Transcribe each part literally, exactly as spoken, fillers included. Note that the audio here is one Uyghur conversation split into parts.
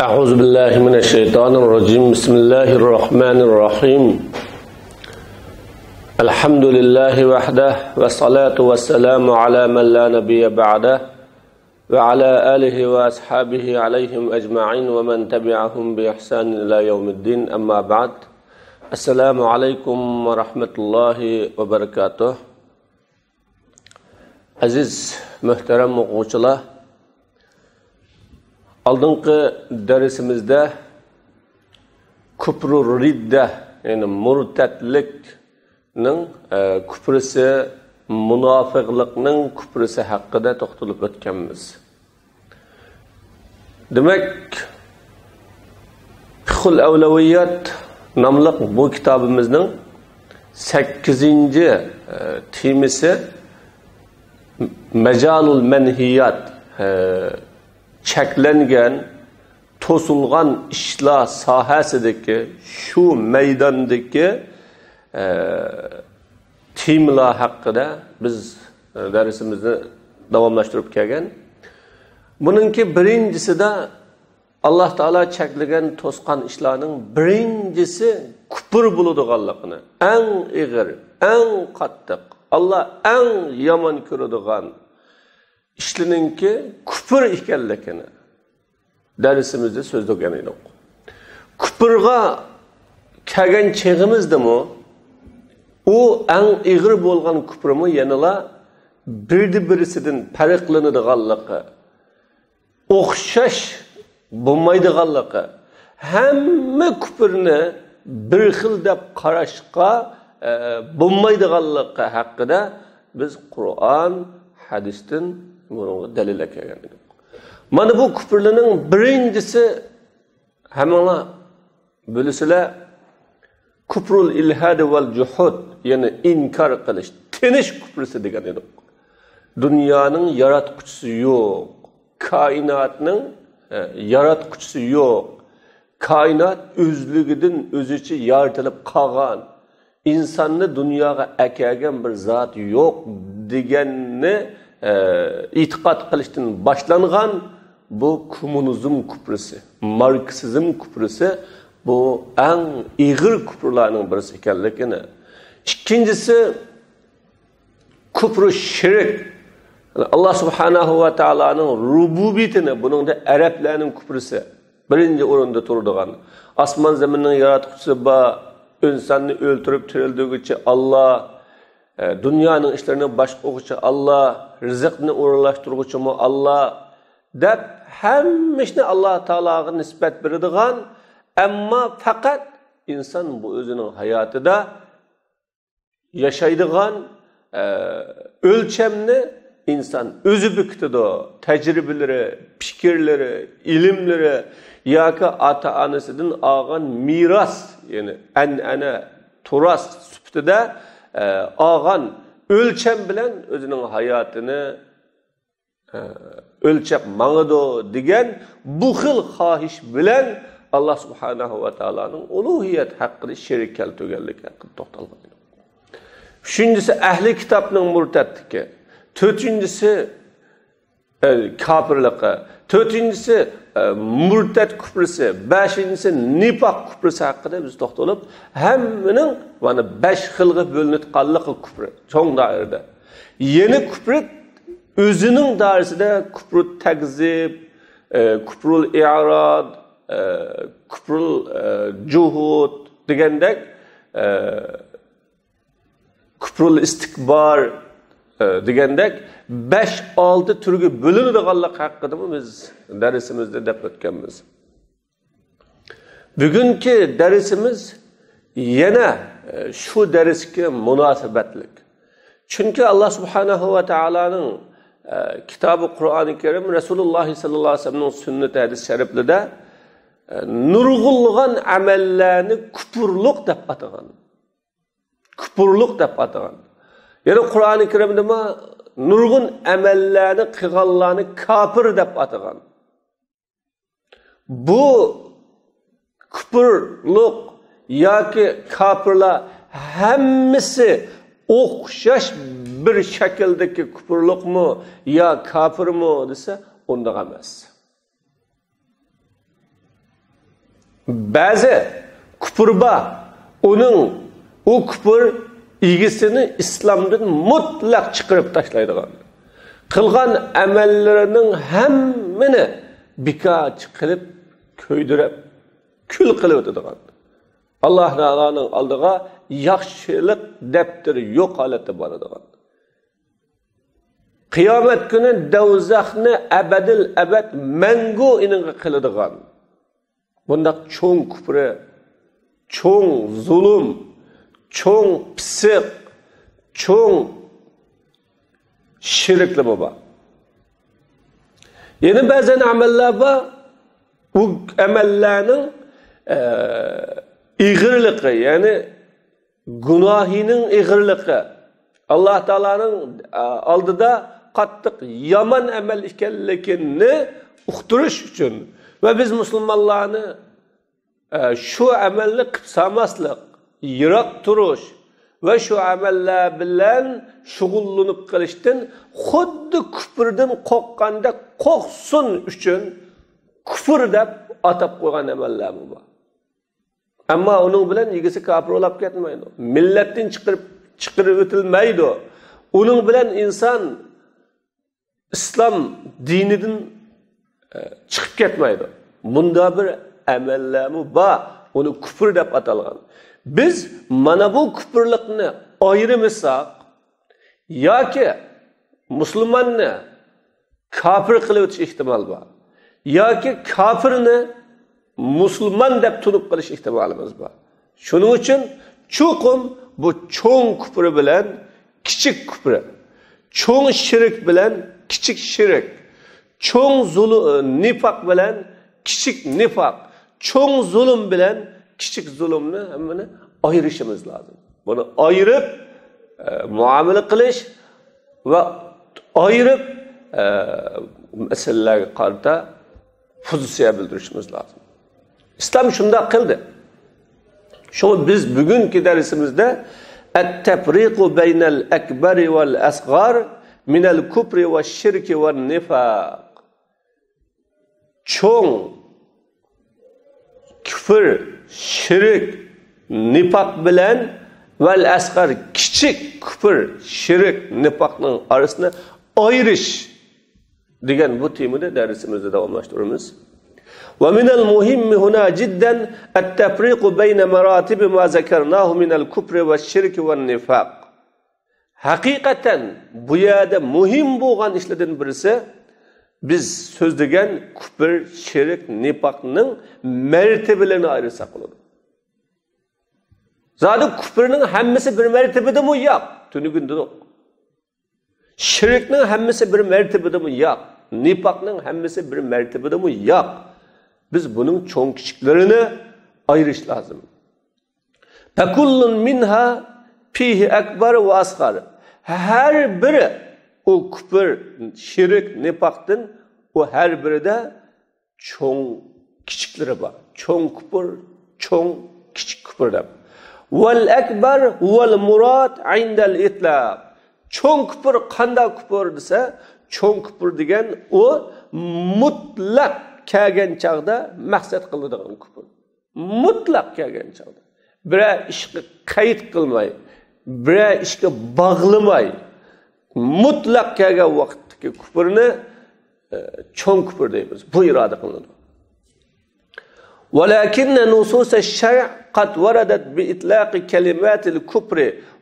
أعوذ بالله من الشيطان الرجيم. بسم الله الرحمن الرحيم. الحمد لله وحده، والصلاة والسلام على من لا نبي بعده، وعلى آله وأصحابه عليهم أجمعين، ومن تبعهم بإحسان إلى يوم الدين، أما بعد. السلام عليكم ورحمة الله وبركاته. ئەزىز، مۆھتەرەم ئوقۇغۇچىلار، ئالدىنقى دەرسىمىزدە كۇپرۇ رىددە، يەنى مۇرتەتلىكنىڭ، ئە، كۇپرىسى، مۇناپىقلىقنىڭ كۇپرىسى ھەققىدە توختىلىپ ئۆتكەنمىز. دېمەك، فىقھۇل ئەۋلەۋىيات ناملىق بۇ كىتابىمىزنىڭ سەككىزىنچى، ئە، تېمىسى مەجالۇل مەنھىيات، ئە، چەكلەنگەن، توسۇلغان ئىشلار ساھەسىدىكى، شۇ مەيداندىكى، ئە، تېمىلار ھەققىدە بىز، ئە، دەرسىمىزنى داۋاملاشتۇرۇپ كەلگەن. بۇنىڭكى بىرىنچىسىدە ئاللا تائالا چەكلىگەن، توسقان ئىشلارنىڭ بىرىنچىسى كۇپۇر بولىدىغانلىقىنى، ئەڭ ئېغىر، ئەڭ قاتتىق، ئاللا ئەڭ يامان كۆرىدىغان ئىشلىرىنىڭكى كۇپۇر ئىكەنلىكىنى دەرسىمىزدە سۆزلىگەن ئىدۇق. كۇپۇرغا كەلگەن چېغىمىزدىمۇ ئۇ ئەڭ ئېغىر بولغان كۇپۇرمۇ يەنىلا بىردە بىرسىدىن پەرقلىنىدىغانلىقى، ئوخشاش بولمايدىغانلىقى، ھەممە كۇپۇرنى بىر خىل دەپ قاراشقا، ئە، بولمايدىغانلىقى ھەققىدە بىز قۇرئان، ھەدىستىن بۇنىڭغا دەلىل ئەكەلگەن ئىدۇق. مانا بۇ كۇپۇرلارنىڭ بىرىنچىسى، ھەممىڭلار بىلىسىلەر، كۇپرۇل ئىلھادى ۋەل جۇھۇد، يەنى ئىنكار قىلىش، تىنىش كۇپرىسى دېگەن ئىدۇق. دۇنيانىڭ ياراتقۇچىسى يوق، كائىناتنىڭ، ئە، ياراتقۇچىسى يوق، كائىنات ئۆزلۈكىدىن ئۆزىچە يارىتىلىپ قالغان، ئىنساننى دۇنياغا ئەكەلگەن بىر زات يوق دېگەننى، ئە، ئېتىقاد قىلىشتىن باشلانغان بۇ كوممۇنىزم كۇپرىسى، ماركسىزم كۇپرىسى، بۇ ئەڭ ئېغىر كۇپرلارنىڭ بىرسى ئىكەنلىكىنى. ئىككىنچىسى، كۇپرۇ شىرك. ئاللا سۇبھانەھۇ ۋە تائالانىڭ رۇبۇبىيىتىنى، بۇنىڭدا ئەرەبلەرنىڭ كۇپرىسى بىرىنچى ئورۇندا تۇرىدىغان. ئاسمان زېمىننىڭ ياراتقۇچىسى بار، ئىنساننى ئۆلتۈرۈپ تىرىلدۈرگۈچى ئاللا، ئە، دۇنيانىڭ ئىشلىرىنى باشقۇرغۇچى ئاللا، رىزىقنى ئورۇنلاشتۇرغۇچىمۇ ئاللا، دەپ ھەممە ئىشنى ئاللا تائالاغا نىسبەت بېرىدىغان، ئەمما پەقەت ئىنسان بۇ ئۆزىنىڭ ھاياتىدا ياشايدىغان، ئە، ئۆلچەمنى ئىنسان ئۆزى بېكىتىدۇ. تەجرىبىلىرى، پىكىرلىرى، ئىلىملىرى ياكى ئاتا-ئانىسىدىن ئالغان مىراس، يەنى ئەنئەنە، تۇراس سۈپىتىدە، ئە، ئالغان ئۆلچەم بىلەن ئۆزىنىڭ ھاياتىنى ئۆلچەپ ماڭىدۇ دېگەن بۇ خىل خاھىش بىلەن ئاللا سۇبھانەھۇ ۋە تائالانىڭ ئۇلۇھىيەت ھەققىدە شېرىك كەلتۈرگەنلىكى ھەققىدە توختالغان ئىدۇق. ئۈچىنچىسى، ئەھلى كىتابنىڭ مۇرتەتلىكى. تۆتىنچىسى، ئە، كاپىرلىقى. تۆتىنچىسى، ئە، مۇرتەت كۇپرىسى. بەشىنچىسى، نىپاق كۇپرىسى ھەققىدە بىز توختىلىپ، ھەممىنىڭ مانا بەش خىلغا بۆلۈنۈپ قالغانلىقى كۇپرى چوڭ دائىرىدە. يەنە كۇپرى ئۆزىنىڭ دائىرىسىدە كۇپرۇ تەكزىب، ئە، كۇپرۇل ئىراد، ئە، كۇپرۇل، ئە، جۇھۇد دېگەندەك، ئە، كۇپرۇل ئىستىكبار، ئە، دېگەندەك بەش-ئالتە تۈرگە بۆلۈنىدىغانلىق ھەققىدىمۇ بىز دەرسىمىزدە دەپ ئۆتكەنمىز. بۈگۈنكى دەرسىمىز يەنە، ئە، شۇ دەرسكە مۇناسىۋەتلىك. چۈنكى ئاللا سۇبھانەھۇ ۋە تائالانىڭ، ئە، كىتابى قۇرئانى كەرىم، رەسۇلۇللاھ سەللەللاھۇ ئەلەيھى ۋەسەللەمنىڭ سۈننىتى، ھەدىس شەرىپلىرىدە، ئە، نۇرغۇنلىغان ئەمەللەرنى كۇپۇرلۇق دەپ ئاتىغان. كۇپۇرلۇق دەپ ئاتىغان. يەنە قۇرئانى كەرىمدىمۇ نۇرغۇن ئەمەللەرنى قىلغانلارنى كاپىر دەپ ئاتىغان. بۇ كۇپۇرلۇق ياكى كاپىرلار ھەممىسى ئوخشاش بىر شەكىلدىكى كۇپۇرلۇقمۇ يا كاپىرمۇ دېسە، ئۇنداق ئەمەس. بەزى كۇپۇر بار، ئۇنىڭ، ئۇ كۇپۇر ئىگىسىنى ئىسلامدىن مۇتلەق چىقىرىپ تاشلايدىغان، قىلغان ئەمەللىرىنىڭ ھەممىنى بىكارچە قىلىپ، كۆيدۈرۈپ، كۈل قىلىۋېتىدىغان، ئاللاھ تائالانىڭ ئالدىغا ياخشىلىق دەپتىرى يوق ھالەتتە بارىدىغان، قىيامەت كۈنى دوزاخنى ئەبەدىل ئەبەد مەڭگۈ ئېنىڭغا قىلىدىغان، بۇنداق چوڭ كۇپرى، چوڭ زۇلۇم، چوڭ پىسىق، چوڭ شېرىكلىرى بار. يەنە بەزەن ئەمەللەر بار، ئۇ ئەمەللەرنىڭ، ئە، ئېغىرلىقى، يەنى گۇناھىنىڭ ئېغىرلىقى، ئاللاھ تائالانىڭ، ئە، ئالدىدا قاتتىق يامان ئەمەل ئىكەنلىكىنى ئۇقتۇرۇش ئۈچۈن ۋە بىز مۇسۇلمانلارنى، ئە، شۇ ئەمەلنى قىلىپ سالماسلىق، يىراق تۇرۇش ۋە شۇ ئەمەللەر بىلەن شۇغۇللىنىپ قېلىشتىن خۇددى كۇپۇردىن قورققاندەك قورقسۇن ئۈچۈن كۇپۇر دەپ ئاتاپ قويغان ئەمەللەرمۇ بار. ئەمما ئۇنىڭ بىلەن ئىگىسى كاپىر بولاپ كەتمەيدۇ. مىللەتتىن چىقىرىپ، چىقىرىۋېتىلمەيدۇ. ئۇنىڭ بىلەن ئىنسان ئىسلام دىنىدىن، ئە، چىقىپ كەتمەيدۇ. مۇندا بىر ئەمەللەرمۇ بار، ئۇنى كۇپۇر دەپ ئاتالغان. بىز مانا بۇ كۇپۇرلۇقنى ئايرىمىساق، ياكى مۇسۇلماننى كاپىر قىلىۋېتىش ئېھتىمالى بار. ياكى كاپىرنى مۇسۇلمان دەپ تونۇپ قېلىش ئېھتىمالىمىز بار. شۇنىڭ ئۈچۈن چوقۇم بۇ چوڭ كۇپرى بىلەن كىچىك كۇپرى، چوڭ شىرك بىلەن كىچىك شىرك، چوڭ زۇلۇ-، نىفاق بىلەن كىچىك نىفاق، چوڭ زۇلۇم بىلەن كىچىك زۇلۇمنى ھەممىنى ئايرىشىمىز لازىم. بۇنى ئايرىپ، ئە، مۇئامىلە قىلىش ۋە ئايرىپ، ئە، مەسىلىلەرگە قارىتا پوزىتسىيە بىلدۈرۈشىمىز لازىم. ئىسلام شۇنداق قىلدى. شۇڭا بىز بۈگۈنكى دەرسىمىزدە التفريق بين الأكبر والأصغر من الكفر والشرك والنفاق. چوڭ كۇفر، شىرك، نىفاق بىلەن ۋەل ئەسغەر، كىچىك كۇفر، شىرك، نىفاقنىڭ ئارىسىنى ئايرىش دېگەن بۇ تېمىنى دەرسىمىزدە داۋاملاشتۇرىمىز. ومن المهم هنا جدا التفريق بين مراتب ما ذكرناه من الكفر والشرك والنفاق. ھەقىقەتەن بۇ يەردە مۇھىم بولغان ئىشلاردىن بىرسى، بىز سۆزلىگەن كۇپر، شىرك، نىپاقنىڭ مەرتىۋىلىرىنى ئايرىساق بولىدۇ. زادى كۇپرنىڭ ھەممىسى بىر مەرتىۋىدىمۇ ياق، تۈنۈگۈندىنۇق. شىركنىڭ ھەممىسى بىر مەرتىۋىدىمۇ ياق، نىپاقنىڭ ھەممىسى بىر مەرتىۋىدىمۇ ياق. بىز بۇنىڭ چوڭ كىچىكلىرىنى ئايرىش لازىم. فكل منها فيه أكبر وأصغر. ھەر بىرى ئۇ كۇپر، شىرك، نىپاقتىن ئۇ ھەر بىرىدە چوڭ كىچىكلىرى بار. چوڭ كۇپر، چوڭ كىچىك كۇپر دەپ. والأكبر هو المراد عند الإطلاق. چوڭ كۇپر قانداق كۇپر دېسە، چوڭ كۇپر دېگەن ئۇ مۇتلەق كەلگەن چاغدا مەقسەت قىلىدىغان كۇپر. مۇتلەق كەلگەن چاغدا، بىرەر ئىشقا قەيت قىلماي، بىرەر ئىشقا باغلىماي، مۇتلەق كەلگەن ۋاقىتتىكى كۇپرنى، ئە، چوڭ كۇپر دەيمىز. بۇ ئىرادە قىلىنىدۇ. ولكن نصوص الشرع قد وردت بإطلاق كلمات الكفر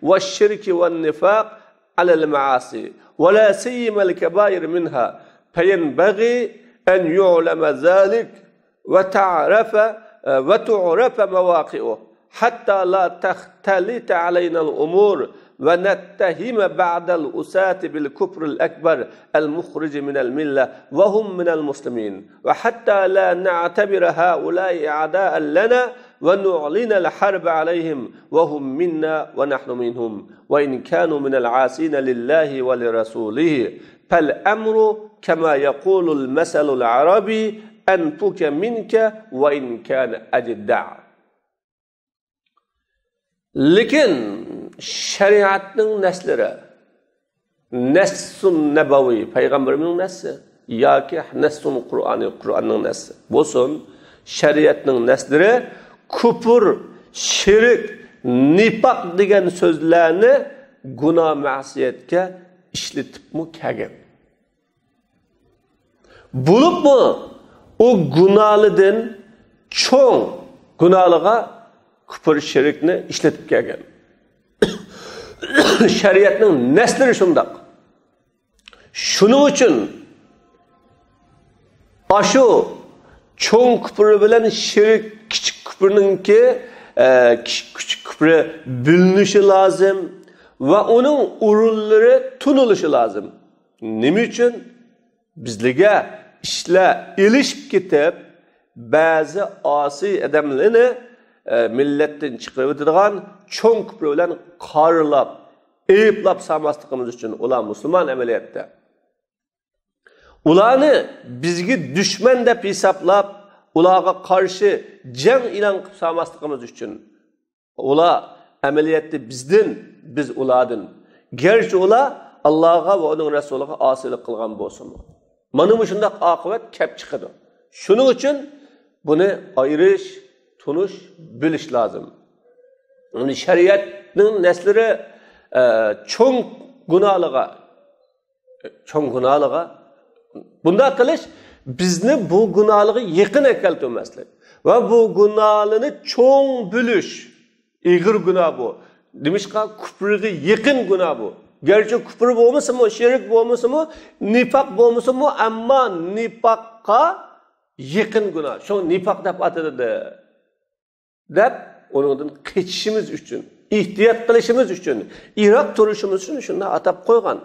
والشرك والنفاق على المعاصي، ولا سيما الكبائر منها، فينبغي أن يعلم ذلك وتعرف، وتعرف مواقعه، حتى لا تختلط علينا الأمور ونتهم بعض العصاة بالكفر الأكبر المخرج من الملة وهم من المسلمين، وحتى لا نعتبر هؤلاء أعداء لنا ونعلن الحرب عليهم وهم منا ونحن منهم، وإن كانوا من العاصين لله ولرسوله، فالأمر كما يقول المثل العربي، أنفك منك وإن كان أجدع. لېكىن شەرىئەتنىڭ نەسلىرى، نەسسۇن نەبەۋى، پەيغەمبىرىمنىڭ نەسسى ياكى نەسسۇن قۇرئانى، قۇرئاننىڭ نەسسى بولسۇن، شەرىئەتنىڭ نەسلىرى كۇپۇر، شىرك، نىپاق دېگەن سۆزلەرنى گۇناھ مەسىيەتكە ئىشلىتىپمۇ كەلگەن. بولۇپمۇ ئۇ گۇناھلىدىن چوڭ گۇناھلىغا كۇپۇر، شىركنى ئىشلىتىپ كەلگەن. شەرىئەتنىڭ نەسلىرى شۇنداق. شۇنىڭ ئۈچۈن ئاشۇ چوڭ كۇپۇر بىلەن شىرك، كىچىك كۇپۇرنىڭكى، ئە، كىچىك، كىچىك كۇپۇرى بىلىنىشى لازىم ۋە ئۇنىڭ ئورۇنلىرى تونۇلۇشى لازىم. نېمە ئۈچۈن؟ بىزلىگە ئىشلار ئېلىشىپ كېتىپ، بەزى ئاسىي ئادەملەرنى، ئە، مىللەتتىن چىقىرىۋېتىدىغان، چوڭ كۇپۇر بىلەن قارىلاپ، ئەيىبلەپ سالماسلىقىمىز ئۈچۈن، ئۇلار مۇسۇلمان ئەمەلىيەتتە. ئۇلارنى بىزگە دۈشمەن دەپ ھېسابلاپ، ئۇلارغا قارشى جەڭ ئېلان قىلىپ سالماسلىقىمىز ئۈچۈن. ئۇلار ئەمەلىيەتتە بىزدىن، بىز ئۇلاردىن. گەرچە ئۇلار ئاللاغا ۋە ئۇنىڭ رەسۇلىغا ئاسىيلىق قىلغان بولسىمۇ. مانا مۇشۇنداق ئاقىۋەت كەپ چىقىدۇ. شۇنىڭ ئۈچۈن بۇنى ئايرىش، تونۇش، بىلىش لازىم. يەنى شەرىئەتنىڭ نەسلىرى، ئە، چوڭ گۇناھلىغا، چوڭ گۇناھلىغا بۇنداق قىلىش بىزنى بۇ گۇناھلىغا يېقىن ئەكەلتۈرمەسلىك ۋە بۇ گۇناھلىرىنى چوڭ بىلىش. ئېغىر گۇناھ بۇ. نېمىشقا؟ كۇپرىغا يېقىن گۇناھ بۇ. گەرچە كۇپر بولمىسىمۇ، شىرك بولمىسىمۇ، نىپاق بولمىسىمۇ، ئەمما نىپاققا يېقىن گۇناھ. شۇ نىپاق دەپ ئاتىلىدۇ. دەپ، ئۇنىڭدىن قېچىشىمىز ئۈچۈن، ئېھتىيات قىلىشىمىز ئۈچۈن، يىراق تۇرۇشىمىز ئۈچۈن شۇنداق ئاتاپ قويغان.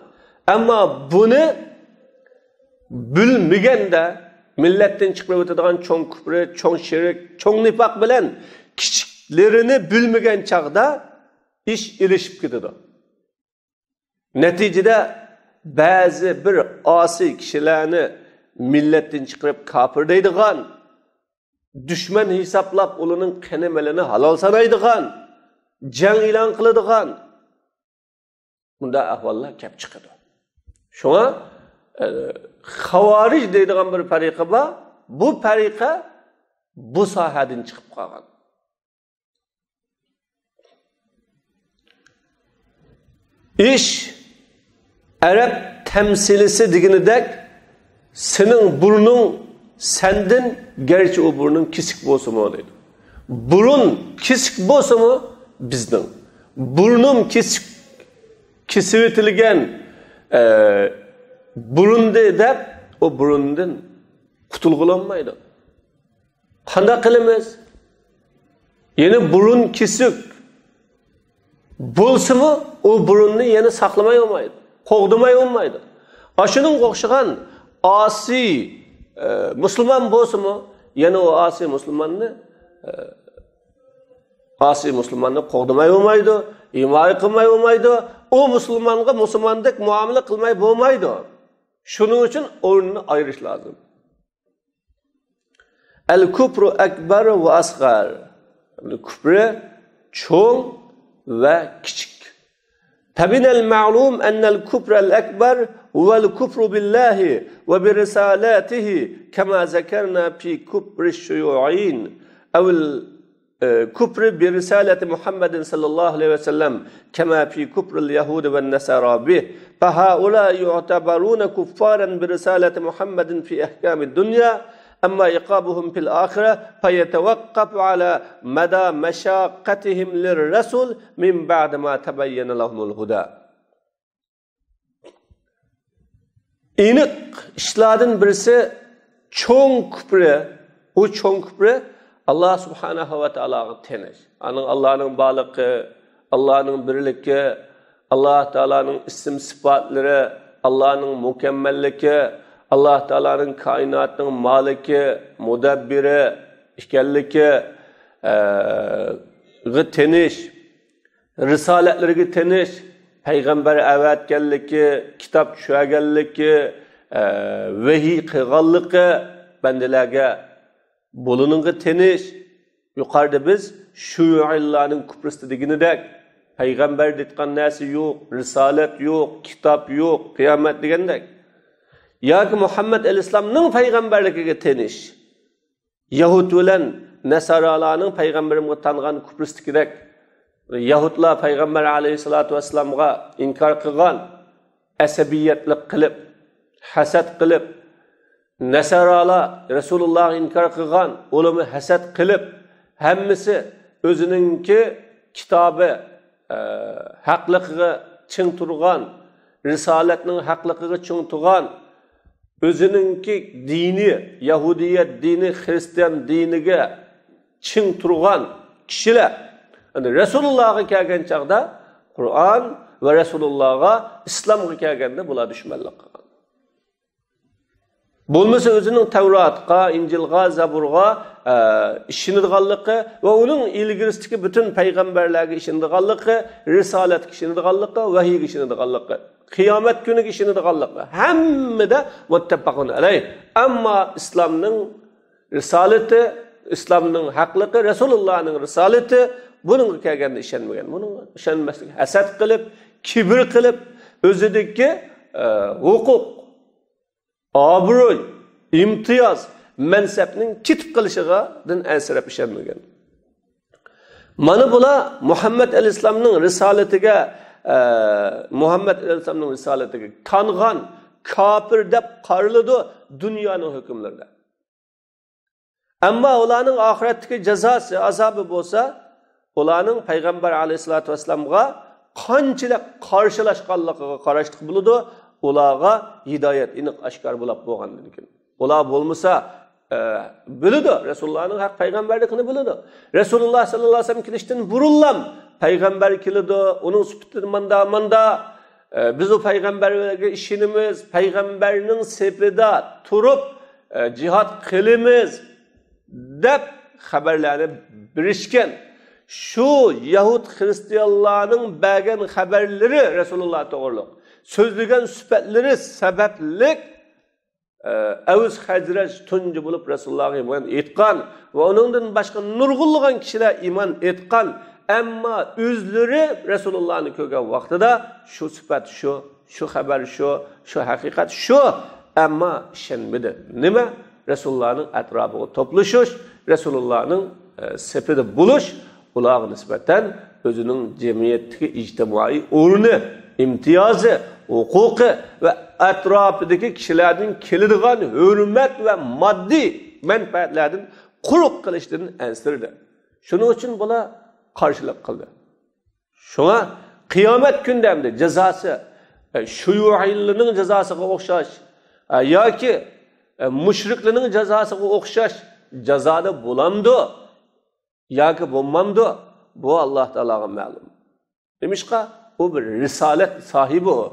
ئەمما بۇنى بىلمىگەندە، مىللەتتىن چىقىرىۋېتىدىغان چوڭ كۇپرى، چوڭ شىرك، چوڭ نىپاق بىلەن كىچىكلىرىنى بىلمىگەن چاغدا ئىش ئېلىشىپ كېتىدۇ. نەتىجىدە بەزى بىر ئاسىي كىشىلەرنى مىللەتتىن چىقىرىپ كاپىر دەيدىغان، دۈشمەن ھېسابلاپ ئۇلارنىڭ قېنى مېلىنى ھالال سانايدىغان، جەڭ ئېلان قىلىدىغان، بۇنداق ئەھۋاللار كەپ چىقىدۇ. شۇڭا، ئە، خاۋارىج دەيدىغان بىر پەرىقە بار. بۇ پەرىقە بۇ ساھەدىن چىقىپ قالغان. ئىش ئەرەب تەمسىلىسى دېگىنىدەك، سېنىڭ بۇرنۇڭ سەندىن، گەرچە ئۇ بۇرنۇڭ كېسىك بولسىمۇ دەيدۇ. بۇرۇن كېسىك بولسىمۇ بىزنىڭ. بۇرنۇم كېسىك، كېسىۋېتىلگەن، ئە، بۇرۇندى دەپ، ئۇ بۇرۇندىن قۇتۇلغىلى بولمايدۇ. قانداق قىلىمىز؟ يەنە بۇرۇن كېسىك بولسىمۇ، ئۇ بۇرۇننى يەنە ساقلىماي بولمايدۇ، قوغدىماي بولمايدۇ. ئاشۇنىڭغا ئوخشىغان ئاسىي، ئە، مۇسۇلمان بولسىمۇ، يەنە ئۇ ئاسىي مۇسۇلماننى، ئە، ئاسىي مۇسۇلماننى قوغدىماي بولمايدۇ، ھىمايە قىلماي بولمايدۇ. ئۇ مۇسۇلمانغا مۇسۇلماندەك مۇئامىلە قىلماي بولمايدۇ. شۇنىڭ ئۈچۈن ئورنىنى ئايرىش لازىم. الكفر أكبر وأصغر. يەنى كۇپرى چوڭ ۋە كىچىك. فمن المعلوم أن الكفر الأكبر هو الكفر بالله وبرسالته، كما ذكرنا في كفر الشيوعيين أو ال- كفر برسالة محمد صلى الله عليه وسلم، كما في كفر اليهود والنصارى به، فهؤلاء يعتبرون كفارا برسالة محمد في أحكام الدنيا، أما عقابهم في الآخرة فيتوقف على مدى مشاقتهم للرسول من بعد ما تبين لهم الهدى. ئېنىق ئىشلاردىن بىرسى چوڭ كۇپرى، ئۇ چوڭ كۇپرى ئاللا سۇبھانەھۇ ۋە تائالاغا تېنىش. ئانىڭ ئاللانىڭ بارلىقى، ئاللانىڭ بىرلىكى، ئاللا تائالانىڭ ئىسىم سىپاتلىرى، ئاللانىڭ مۇكەممەللىكى، ئاللا تائالانىڭ كائىناتنىڭ مالىكى، مۇدەببىرى ئىكەنلىكى، ئە، غا تېنىش. رىسالەتلىرىگە تېنىش، پەيغەمبەر ئەۋەتكەنلىكى، كىتاب چۈشۈرگەنلىكى، ئە، ۋەھىي قىلغانلىقى بەندىلەرگە، بۇلىنىڭغا تېنىش. يۇقىرىدا بىز شۇيۇئىللارنىڭ كۇپرىسى دېگىنىدەك، پەيغەمبەر دەيدىغان نەرسە يوق، رىسالەت يوق، كىتاب يوق، قىيامەت دېگەندەك. ياكى مۇھەممەد ئەلەيھىسسالامنىڭ پەيغەمبەرلىكىگە تېنىش. يەھۇد بىلەن نەسارالارنىڭ پەيغەمبىرىمگە تانغان كۇپرىستىكىدەك، يەھۇدلار پەيغەمبەر ئەلەيھىسسالاتۇ ۋەسسالامغا ئىنكار قىلغان، ئەسەبىيەتلىك قىلىپ، ھەسەت قىلىپ، نەسارالار رەسۇلۇللاغا ئىنكار قىلغان، ئۇلارمۇ ھەسەت قىلىپ، ھەممىسى ئۆزىنىڭكى كىتابى، ئە، ھەقلىقىغا چىڭ تۇرغان، رىسالەتنىڭ ھەقلىقىغا چىڭ تۇرغان، ئۆزىنىڭكى دىنى، يەھۇدىيەت دىنى، خىرىستىيان دىنىگە چىڭ تۇرغان كىشىلەر، ئەنە، رەسۇلۇللاغا كەلگەن چاغدا قۇرئان ۋە رەسۇلۇللاغا، ئىسلامغا كەلگەندە بۇلار دۈشمەنلىك قىلغان. بولمىسا ئۆزىنىڭ تەۋراتقا، ئىنجىلغا، زەبۇرغا، ئە، ئىشىنىدىغانلىقى ۋە ئۇنىڭ ئىلگىرىسىدىكى پۈتۈن پەيغەمبەرلەرگە ئىشىنىدىغانلىقى، رىسالەتكە ئىشىنىدىغانلىقى، ۋەھىيگە ئىشىنىدىغانلىقى، قىيامەت كۈنىگە ئىشىنىدىغانلىقى، ھەممىدە مۇتتەپەقۇن ئەلەيھ. ئەمما ئىسلامنىڭ رىسالىتى، ئىسلامنىڭ ھەقلىقى، رەسۇلۇللانىڭ رىسالىتى، بۇنىڭغا كەلگەندە ئىشەنمىگەن. بۇنىڭغا ئىشەنمەسلىك، ھەسەت قىلىپ، كىبىر قىلىپ، ئۆزىدىكى، ئە، ھوقۇق، ئابرۇي، ئىمتىياز، مەنسەپنىڭ كېتىپ قېلىشىغادىن ئەنسىرەپ ئىشەنمىگەن. مانا بۇلار مۇھەممەد ئەلەيھىسسالامنىڭ رىسالىتىگە، ئە، مۇھەممەد ئەلەيھىسسالامنىڭ رىسالىتىگە تانغان كاپىر دەپ قارىلىدۇ دۇنيانىڭ ھۆكۈملىرىدە. ئەمما ئۇلارنىڭ ئاخىرەتتىكى جازاسى، ئازابى بولسا، ئۇلارنىڭ پەيغەمبەر ئەلەيھىسسالاتۇ ۋەسسالامغا قانچىلىك قارشىلاشقانلىقىغا قاراشلىق بولىدۇ، ئۇلارغا ھىدايەت ئېنىق ئاشكارا بولۇپ بولغاندىن كېيىن. ئۇلار بولمىسا، ئە، بىلىدۇ، رەسۇلۇللانىڭ ھەق پەيغەمبەرلىكىنى بىلىدۇ. رەسۇلۇللا ساللاللاھۇ ئەلەيھى ۋەسەللەم كېلىشتىن بۇرۇنلام پەيغەمبەر كېلىدۇ، ئۇنىڭ سۈپىتى ماندا، ماندا. ئە، بىز ئۇ پەيغەمبەرگە ئىشىنىمىز، پەيغەمبەرنىڭ سېپىدا تۇرۇپ، ئە، جىھاد قىلىمىز، دەپ خەۋەرلەرنى بېرىشكەن. شۇ يەھۇد خىرىستىيانلارنىڭ بەرگەن خەۋەرلىرى رەسۇلۇللا توغرۇلۇق، سۆزلىگەن سۈپەتلىرى سەۋەبلىك، ئە، ئەۋس خەزرەج تۇنجى بولۇپ رەسۇلۇللاغا ئىمان ئېيتقان ۋە ئۇنىڭدىن باشقا نۇرغۇنلىغان كىشىلەر ئىمان ئېيتقان. ئەمما ئۆزلىرى رەسۇلۇللانى كۆرگەن ۋاقتىدا شۇ سۈپەت شۇ، شۇ خەۋەر شۇ، شۇ ھەقىقەت شۇ، ئەمما ئىشەنمىدى. نېمە؟ رەسۇلۇللانىڭ ئەتراپىغا توپلىشىش، رەسۇلۇللانىڭ، ئە، سېپىدە بولۇش، ئۇلارغا نىسبەتەن ئۆزىنىڭ جەمئىيەتتىكى ئىجتىمائىي ئورنى، ئىمتىيازى، ھوقۇقى ۋە ئەتراپىدىكى كىشىلەردىن كېلىدىغان ھۆرمەت ۋە ماددىي مەنپەئەتلەردىن قۇرۇق قېلىشتىن ئەنسىرىدى. شۇنىڭ ئۈچۈن بۇلار قارشىلىق قىلدى. شۇڭا قىيامەت كۈندە ئەمدى جازاسى، ئە، شۇيۇئىيلىرنىڭ جازاسىغا ئوخشاش، ئە، ياكى، ئە، مۇشرىكلىرنىڭ جازاسىغا ئوخشاش جازادا بولامدۇ ياكى بولمامدۇ؟ بۇ ئاللا تائالاغا مەلۇم. نېمىشقا؟ ئۇ بىر رىسالەت ساھىبى ئۇ.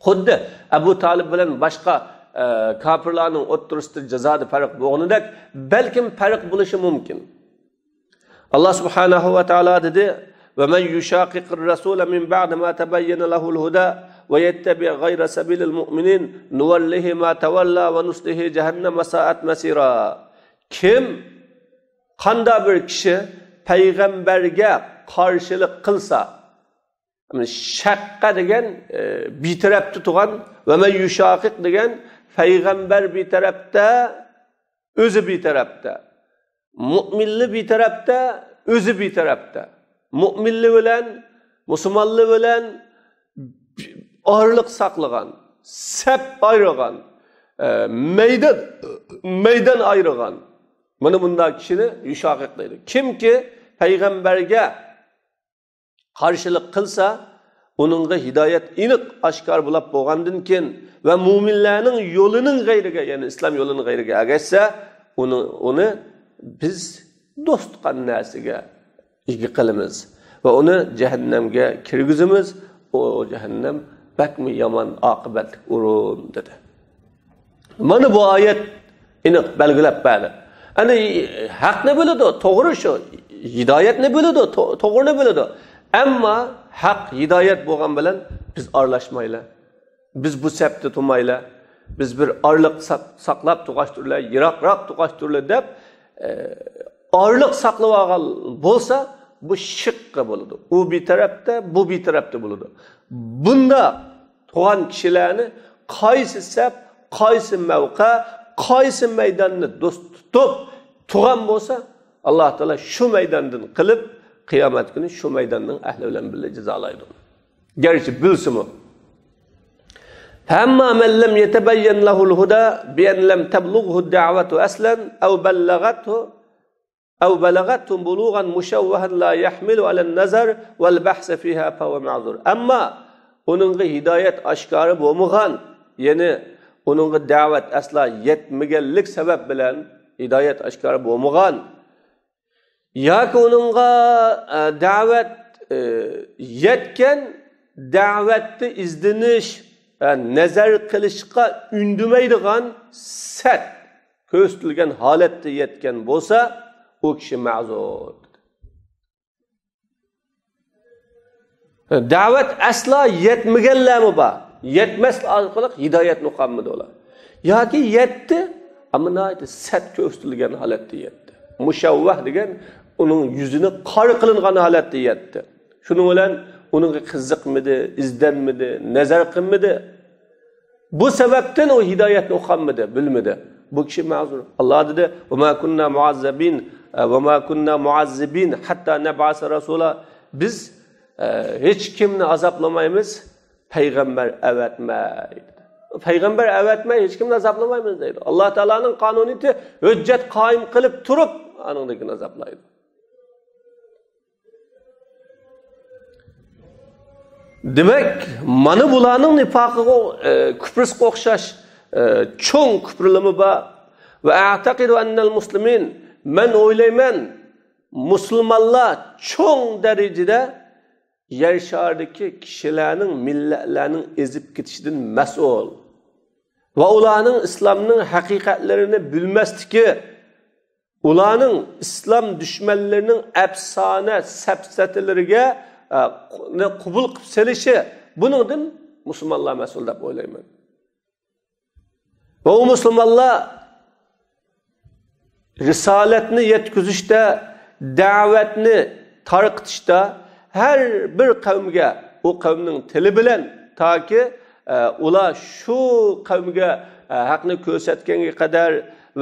خۇددى ئەبۇ تالىب بىلەن باشقا، ئە، كاپىرلارنىڭ ئوتتۇرىسىدا جازادا پەرق بولغىنىدەك، بەلكىم پەرق بولۇشى مۇمكىن. ئاللا سۇبھانەھۇ ۋە تائالا دېدى: «وَمَنْ يُشَاقِقِ الرَّسُولَ مِنْ بَعْدِ مَا تَبَيَّنَ لَهُ الْهُدَى وَيَتَّبِعْ غَيْرَ سَبِيلِ الْمُؤْمِنِينَ نُوَلِّهِ مَا تَوَلَّى وَنُصْلِهِ جَهَنَّمَ وَسَاءَتْ مَصِيرًا.» كىم، قانداق بىر كىشى پەيغەمبەرگە قارشىلىق قىلسا، شەققە دېگەن، ئە، بىتەرەپتە تۇرغان، ۋە مەن يۇشاقىق دېگەن پەيغەمبەر بىتەرەپتە، ئۆزى بىتەرەپتە. مۇئمىنلار بىتەرەپتە، ئۆزى بىتەرەپتە. مۇئمىنلار بىلەن، مۇسۇلمانلار بىلەن ئارىلىق ساقلىغان، سەپ ئايرىغان، ئە، مەيدان، مەيدان ئايرىغان. مانا بۇنداق كىشىنى يۇشاقىق دەيدۇ. كىمكى پەيغەمبەرگە قارشىلىق قىلسا، ئۇنىڭغا ھىدايەت ئېنىق ئاشكارا بولاپ بولغاندىن كېيىن ۋە مۇئمىنلارنىڭ يولىنىڭ غەيرىگە، يەنى ئىسلام يولىنىڭ غەيرىگە ئەگەشسە، ئۇنى، ئۇنى بىز دوست تۇتقان نەرسىگە ئىگە قىلىمىز ۋە ئۇنى جەھەننەمگە كىرگۈزىمىز. ئۇ جەھەننەم بەكمۇ يامان ئاقىۋەتلىك ئورۇن، دېدى. مانا بۇ ئايەت ئېنىق بەلگىلەپ بەردى. ئەنە ھەقنى بىلىدۇ، توغرا شۇ. ھىدايەتنى بىلىدۇ، تو-، توغرىنى بىلىدۇ. ئەمما ھەق، ھىدايەت بولغان بىلەن بىز ئارىلاشمايلى. بىز بۇ سەپتە تۇرمايلى. بىز بىر ئارىلىق ساق-، ساقلاپ تۇرغاچ تۇرلى، يىراقراق تۇرغاچ تۇرلى دەپ، ئە، ئارىلىق ساقلىۋالغان بولسا، بۇ شىققە بولىدۇ. ئۇ بىر تەرەپتە، بۇ بىر تەرەپتە بولىدۇ. بۇنداق تۇرغان كىشىلەرنى قايسى سەپ، قايسى مەۋقە، قايسى مەيداننى دوست تۇتۇپ، تۇغان بولسا، ئاللا تائالا شۇ مەيداندىن قىلىپ، قىيامەت كۈنى شۇ مەيداننىڭ ئەھلى بىلەن بىللە جازالايدۇ. گەرچە بىلسىمۇ. فأما من لم يتبين له الهدى بأن لم تبلغه الدعوة أصلا أو بلغته أو بلغته بلوغا مشوها لا يحمل على النظر والبحث فيها فهو معذور. ئەمما ئۇنىڭغا ھىدايەت ئاشكارا بولمىغان، يەنى ئۇنىڭغا دەۋەت ئەسلا يەتمىگەنلىك سەۋەب بىلەن ھىدايەت ئاشكارا بولمىغان، ياكى ئۇنىڭغا، ئە، دەۋەت، ئە، يەتكەن، دەۋەتتە ئىزدىنىش، ئە، نەزەر قىلىشقا ئۈندىمەيدىغان سەت كۆرسىتىلگەن ھالەتتە يەتكەن بولسا، ئۇ كىشى مەزۇر. دەۋەت ئەسلا يەتمىگەنلەرمۇ بار. يەتمەسلىك ئارقىلىق ھىدايەتنى ئۇقالمىدى ئۇلار. ياكى يەتتى، ئەمما ناھايىتى سەت كۆرسىتىلگەن ھالەتتە يەتتى. مۇشەۋۋەھ دېگەن ئۇنىڭ يۈزىنى قارا قىلىنغان ھالەتتە يەتتى. شۇنىڭ بىلەن ئۇنىڭغا قىزىقمىدى، ئىزدەنمىدى، نەزەر قىلمىدى. بۇ سەۋەبتىن ئۇ ھىدايەتنى ئۇقالمىدى، بىلمىدى. بۇ كىشى مەزۇر. ئاللا دېدى، «وما كنا معذبين، وما كنا معذبين حتى نبعث رسولا.» بىز، ئە، ھېچ كىمنى ئازابلىمايمىز، پەيغەمبەر ئەۋەتمەي. پەيغەمبەر ئەۋەتمەي ھېچ كىمنى ئازابلىمايمىز دەيدۇ. ئاللا تائالانىڭ قانۇنىيىتى ھۆججەت قايىم قىلىپ تۇرۇپ، ئانىڭدىن كېيىن ئازابلايدۇ. دېمەك، مانا بۇلارنىڭ نىپاقىغا، ئە، كۇپرىسىغا ئوخشاش، ئە، چوڭ كۇپرلىرىمۇ بار. ۋە ئەتەقىدۇ ئەننەل مۇسلىمىن، مەن ئويلايمەن، مۇسۇلمانلار چوڭ دەرىجىدە يەر شارىدىكى كىشىلەرنىڭ، مىللەتلەرنىڭ ئېزىپ كېتىشىدىن مەسئۇل. ۋە ئۇلارنىڭ ئىسلامنىڭ ھەقىقەتلىرىنى بىلمەسلىكى، ئۇلارنىڭ ئىسلام دۈشمەنلىرىنىڭ ئەپسانە سەپسەتىلىرىگە، ئە، نى قوبۇل قىلىپ سېلىشى، بۇنىڭدىن مۇسۇلمانلار مەسئۇل دەپ ئويلايمەن. ۋە ئۇ مۇسۇلمانلار رىسالەتنى يەتكۈزۈشتە، دەۋەتنى تارقىتىشتا، ھەر بىر قەۋمگە ئۇ قەۋمنىڭ تىلى بىلەن، تاكى، ئە، ئۇلار شۇ قەۋمگە، ئە، ھەقنى كۆرسەتكەنگە قەدەر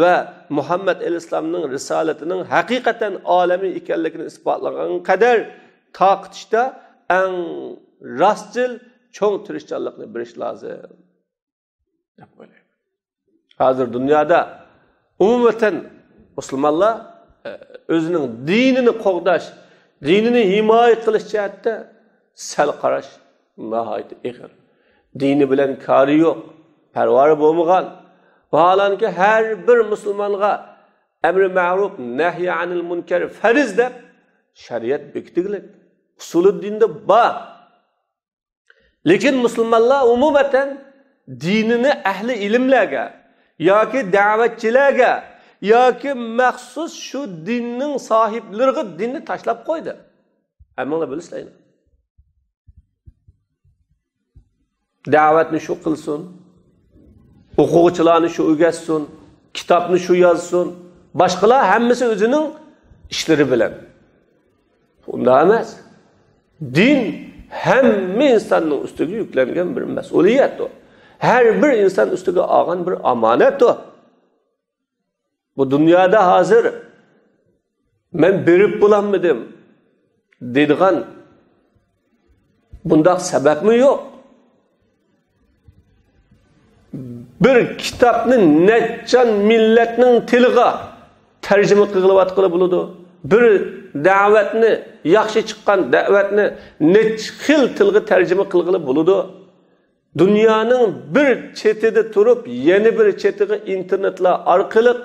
ۋە مۇھەممەد ئەلەيھىسسالامنىڭ رىسالىتىنىڭ ھەقىقەتەن ئالەمىي ئىكەنلىكىنى ئىسپاتلىغانغا قەدەر تارقىتىشتا ئەڭ راستچىل، چوڭ تىرىشچانلىقنى بېرىش لازىم. دەپ ئويلايمەن. ھازىر دۇنيادا ئومۇمەن مۇسۇلمانلار، ئە، ئۆزىنىڭ دىنىنى قوغداش، دىنىنى ھىمايە قىلىش جەھەتتە سەل قاراش ناھايىتى ئېغىر. دىنى بىلەن كارى يوق، پەرۋايى بولمىغان. ۋاھالەنكى، ھەر بىر مۇسۇلمانغا ئەمرى مەرۇپ، نەھيى ئەنىل مۇنكەر پەرز دەپ شەرىئەت بېكىتىلگەن. ئۇسۇلى دىندا بار. لېكىن مۇسۇلمانلار ئومۇمەن دىنىنى ئەھلى ئىلىملەرگە ياكى دەۋەتچىلەرگە ياكى مەخسۇس شۇ دىننىڭ ساھىبلىرىغا دىننى تاشلاپ قويدى. ھەممىڭلار بىلىسىلەر. دەۋەتنى شۇ قىلسۇن، ئوقۇغۇچىلارنى شۇ ئۆگەتسۇن، كىتابنى شۇ يازسۇن، باشقىلار ھەممىسى ئۆزىنىڭ ئىشلىرى بىلەن. ئۇنداق ئەمەس. دىن ھەممە ئىنساننىڭ ئۈستىگە يۈكلەنگەن بىر مەسئۇلىيەت ئۇ. ھەر بىر ئىنسان ئۈستىگە ئالغان بىر ئامانەت ئۇ. بۇ دۇنيادا ھازىر مەن بېرىپ بولالمىدىم دەيدىغان بۇنداق سەۋەبمۇ يوق. بىر كىتابنى نەچچان مىللەتنىڭ تىلىغا تەرجىمە قىلغىلى بولىدۇ. بىر دەۋەتنى، ياخشى چىققان دەۋەتنى نەچچە خىل تىلغا تەرجىمە قىلغىلى بولىدۇ. دۇنيانىڭ بىر چېتىدە تۇرۇپ، يەنە بىر چېتىگە ئىنتېرنېتلار ئارقىلىق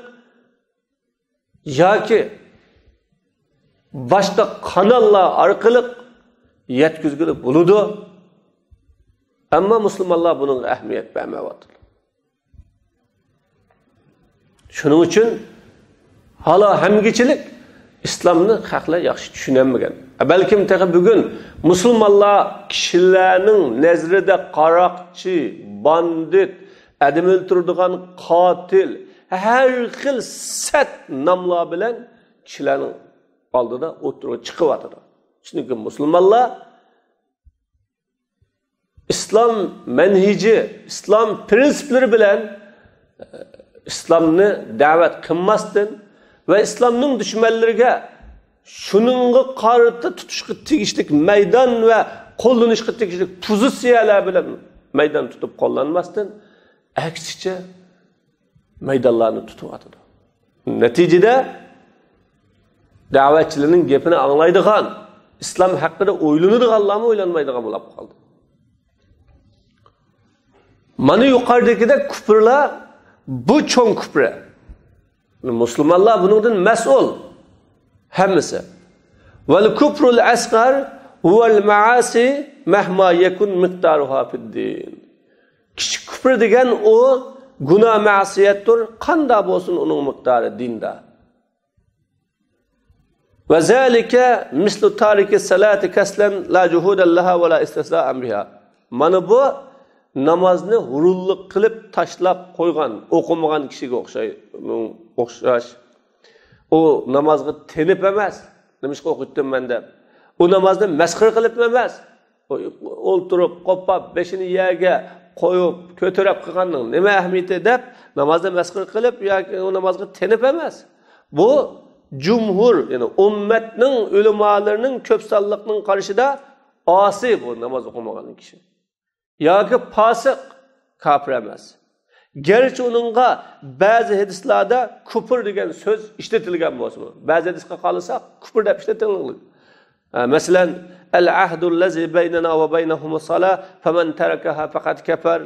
ياكى باشقا قاناللار ئارقىلىق يەتكۈزگىلى بولىدۇ. ئەمما مۇسۇلمانلار بۇنىڭغا ئەھمىيەت بەرمەيۋاتىدۇ. شۇنىڭ ئۈچۈن ھالا ھەمگىچىلىك ئىسلامنى خەقلەر ياخشى چۈشىنەلمىگەن. بەلكىم تېخى بۈگۈن مۇسۇلمانلار كىشىلەرنىڭ نەزىرىدە قاراقچى، باندىت، ئادەم ئۆلتۈرىدىغان قاتىل، ھەر خىل سەت ناملار بىلەن كىشىلەرنىڭ ئالدىدا ئوتتۇرىغا چىقىۋاتىدۇ. چۈنكى مۇسۇلمانلار ئىسلام مەنھىجى، ئىسلام پىرىنسىپلىرى بىلەن، ئە، ئىسلامنى دەۋەت قىلماستىن، ۋە ئىسلامنىڭ دۈشمەنلىرىگە شۇنىڭغا قارىتا تۇتۇشقا تېگىشلىك مەيدان ۋە قوللىنىشقا تېگىشلىك پوزىتسىيەلەر بىلەن مەيدان تۇتۇپ قوللانماستىن، ئەكسىچە مەيدانلارنى تۇتۇۋاتىدۇ. نەتىجىدە دەۋەتچىلەرنىڭ گېپىنى ئاڭلايدىغان، ئىسلام ھەققىدە ئويلىنىدىغانلارمۇ ئويلانمايدىغان بولۇپ قالدى. مانا يۇقىرىدىكىدەك كۇپرلار، بۇ چوڭ كۇپرى. مۇسۇلمانلار بۇنىڭدىن مەسئۇل. ھەممىسى. ۋەل كۇپرۇل ئەسغەر ھۇۋەل مەئاسى مەھما يەكۇن مىقدارۇھا فىددىن. كىچىك كۇپر دېگەن ئۇ گۇناھ مەسىيەتتۇر، قاندا بولسۇن ئۇنىڭ مىقدارى دىندا. ۋە زالىكە مىسلۇ تارىكى سالاتى كەسلەن لا جۇھۇدەن لەھا ۋە لا ئىستىھزائەن بىھا. مانا بۇ نامازنى ھۇرۇنلۇق قىلىپ تاشلاپ قويغان، ئوقۇمىغان كىشىگە ئوخشاي-، ئوخشاش. ئۇ نامازغا تېنىپ ئەمەس، نېمىشقا ئوقۇيتتىم مەن دەپ. ئۇ نامازنى مەسخىرە قىلىپمۇ ئەمەس. ئولتۇرۇپ، قوپاپ، بېشىنى يەرگە قويۇپ، كۆتۈرۈپ قىلغاننىڭ نېمە ئەھمىيىتى دەپ، نامازنى مەسخىرە قىلىپ ياكى ئۇ نامازغا تېنىپ ئەمەس. بۇ جۇمھۇر، يەنى ئۈممەتنىڭ ئۆلىمالىرىنىڭ كۆپ سانلىقنىڭ قارىشىدا ئاسىي بۇ ناماز ئوقۇمىغان كىشى. ياكى پاسىق، كاپىر ئەمەس. گەرچە ئۇنىڭغا بەزى ھەدىسلەردە كۇپر دېگەن سۆز ئىشلىتىلگەن بولسىمۇ، بەزى ھەدىسكە قارىساق، كۇپر دەپ ئىشلىتىلگەن. ئە، مەسىلەن، «ئەل ئەھدۇ لەزى بەينەنا ۋە بەينەھۇمۇس سالا، فەمەن تەرەكەھا فەقەد كەفەر.»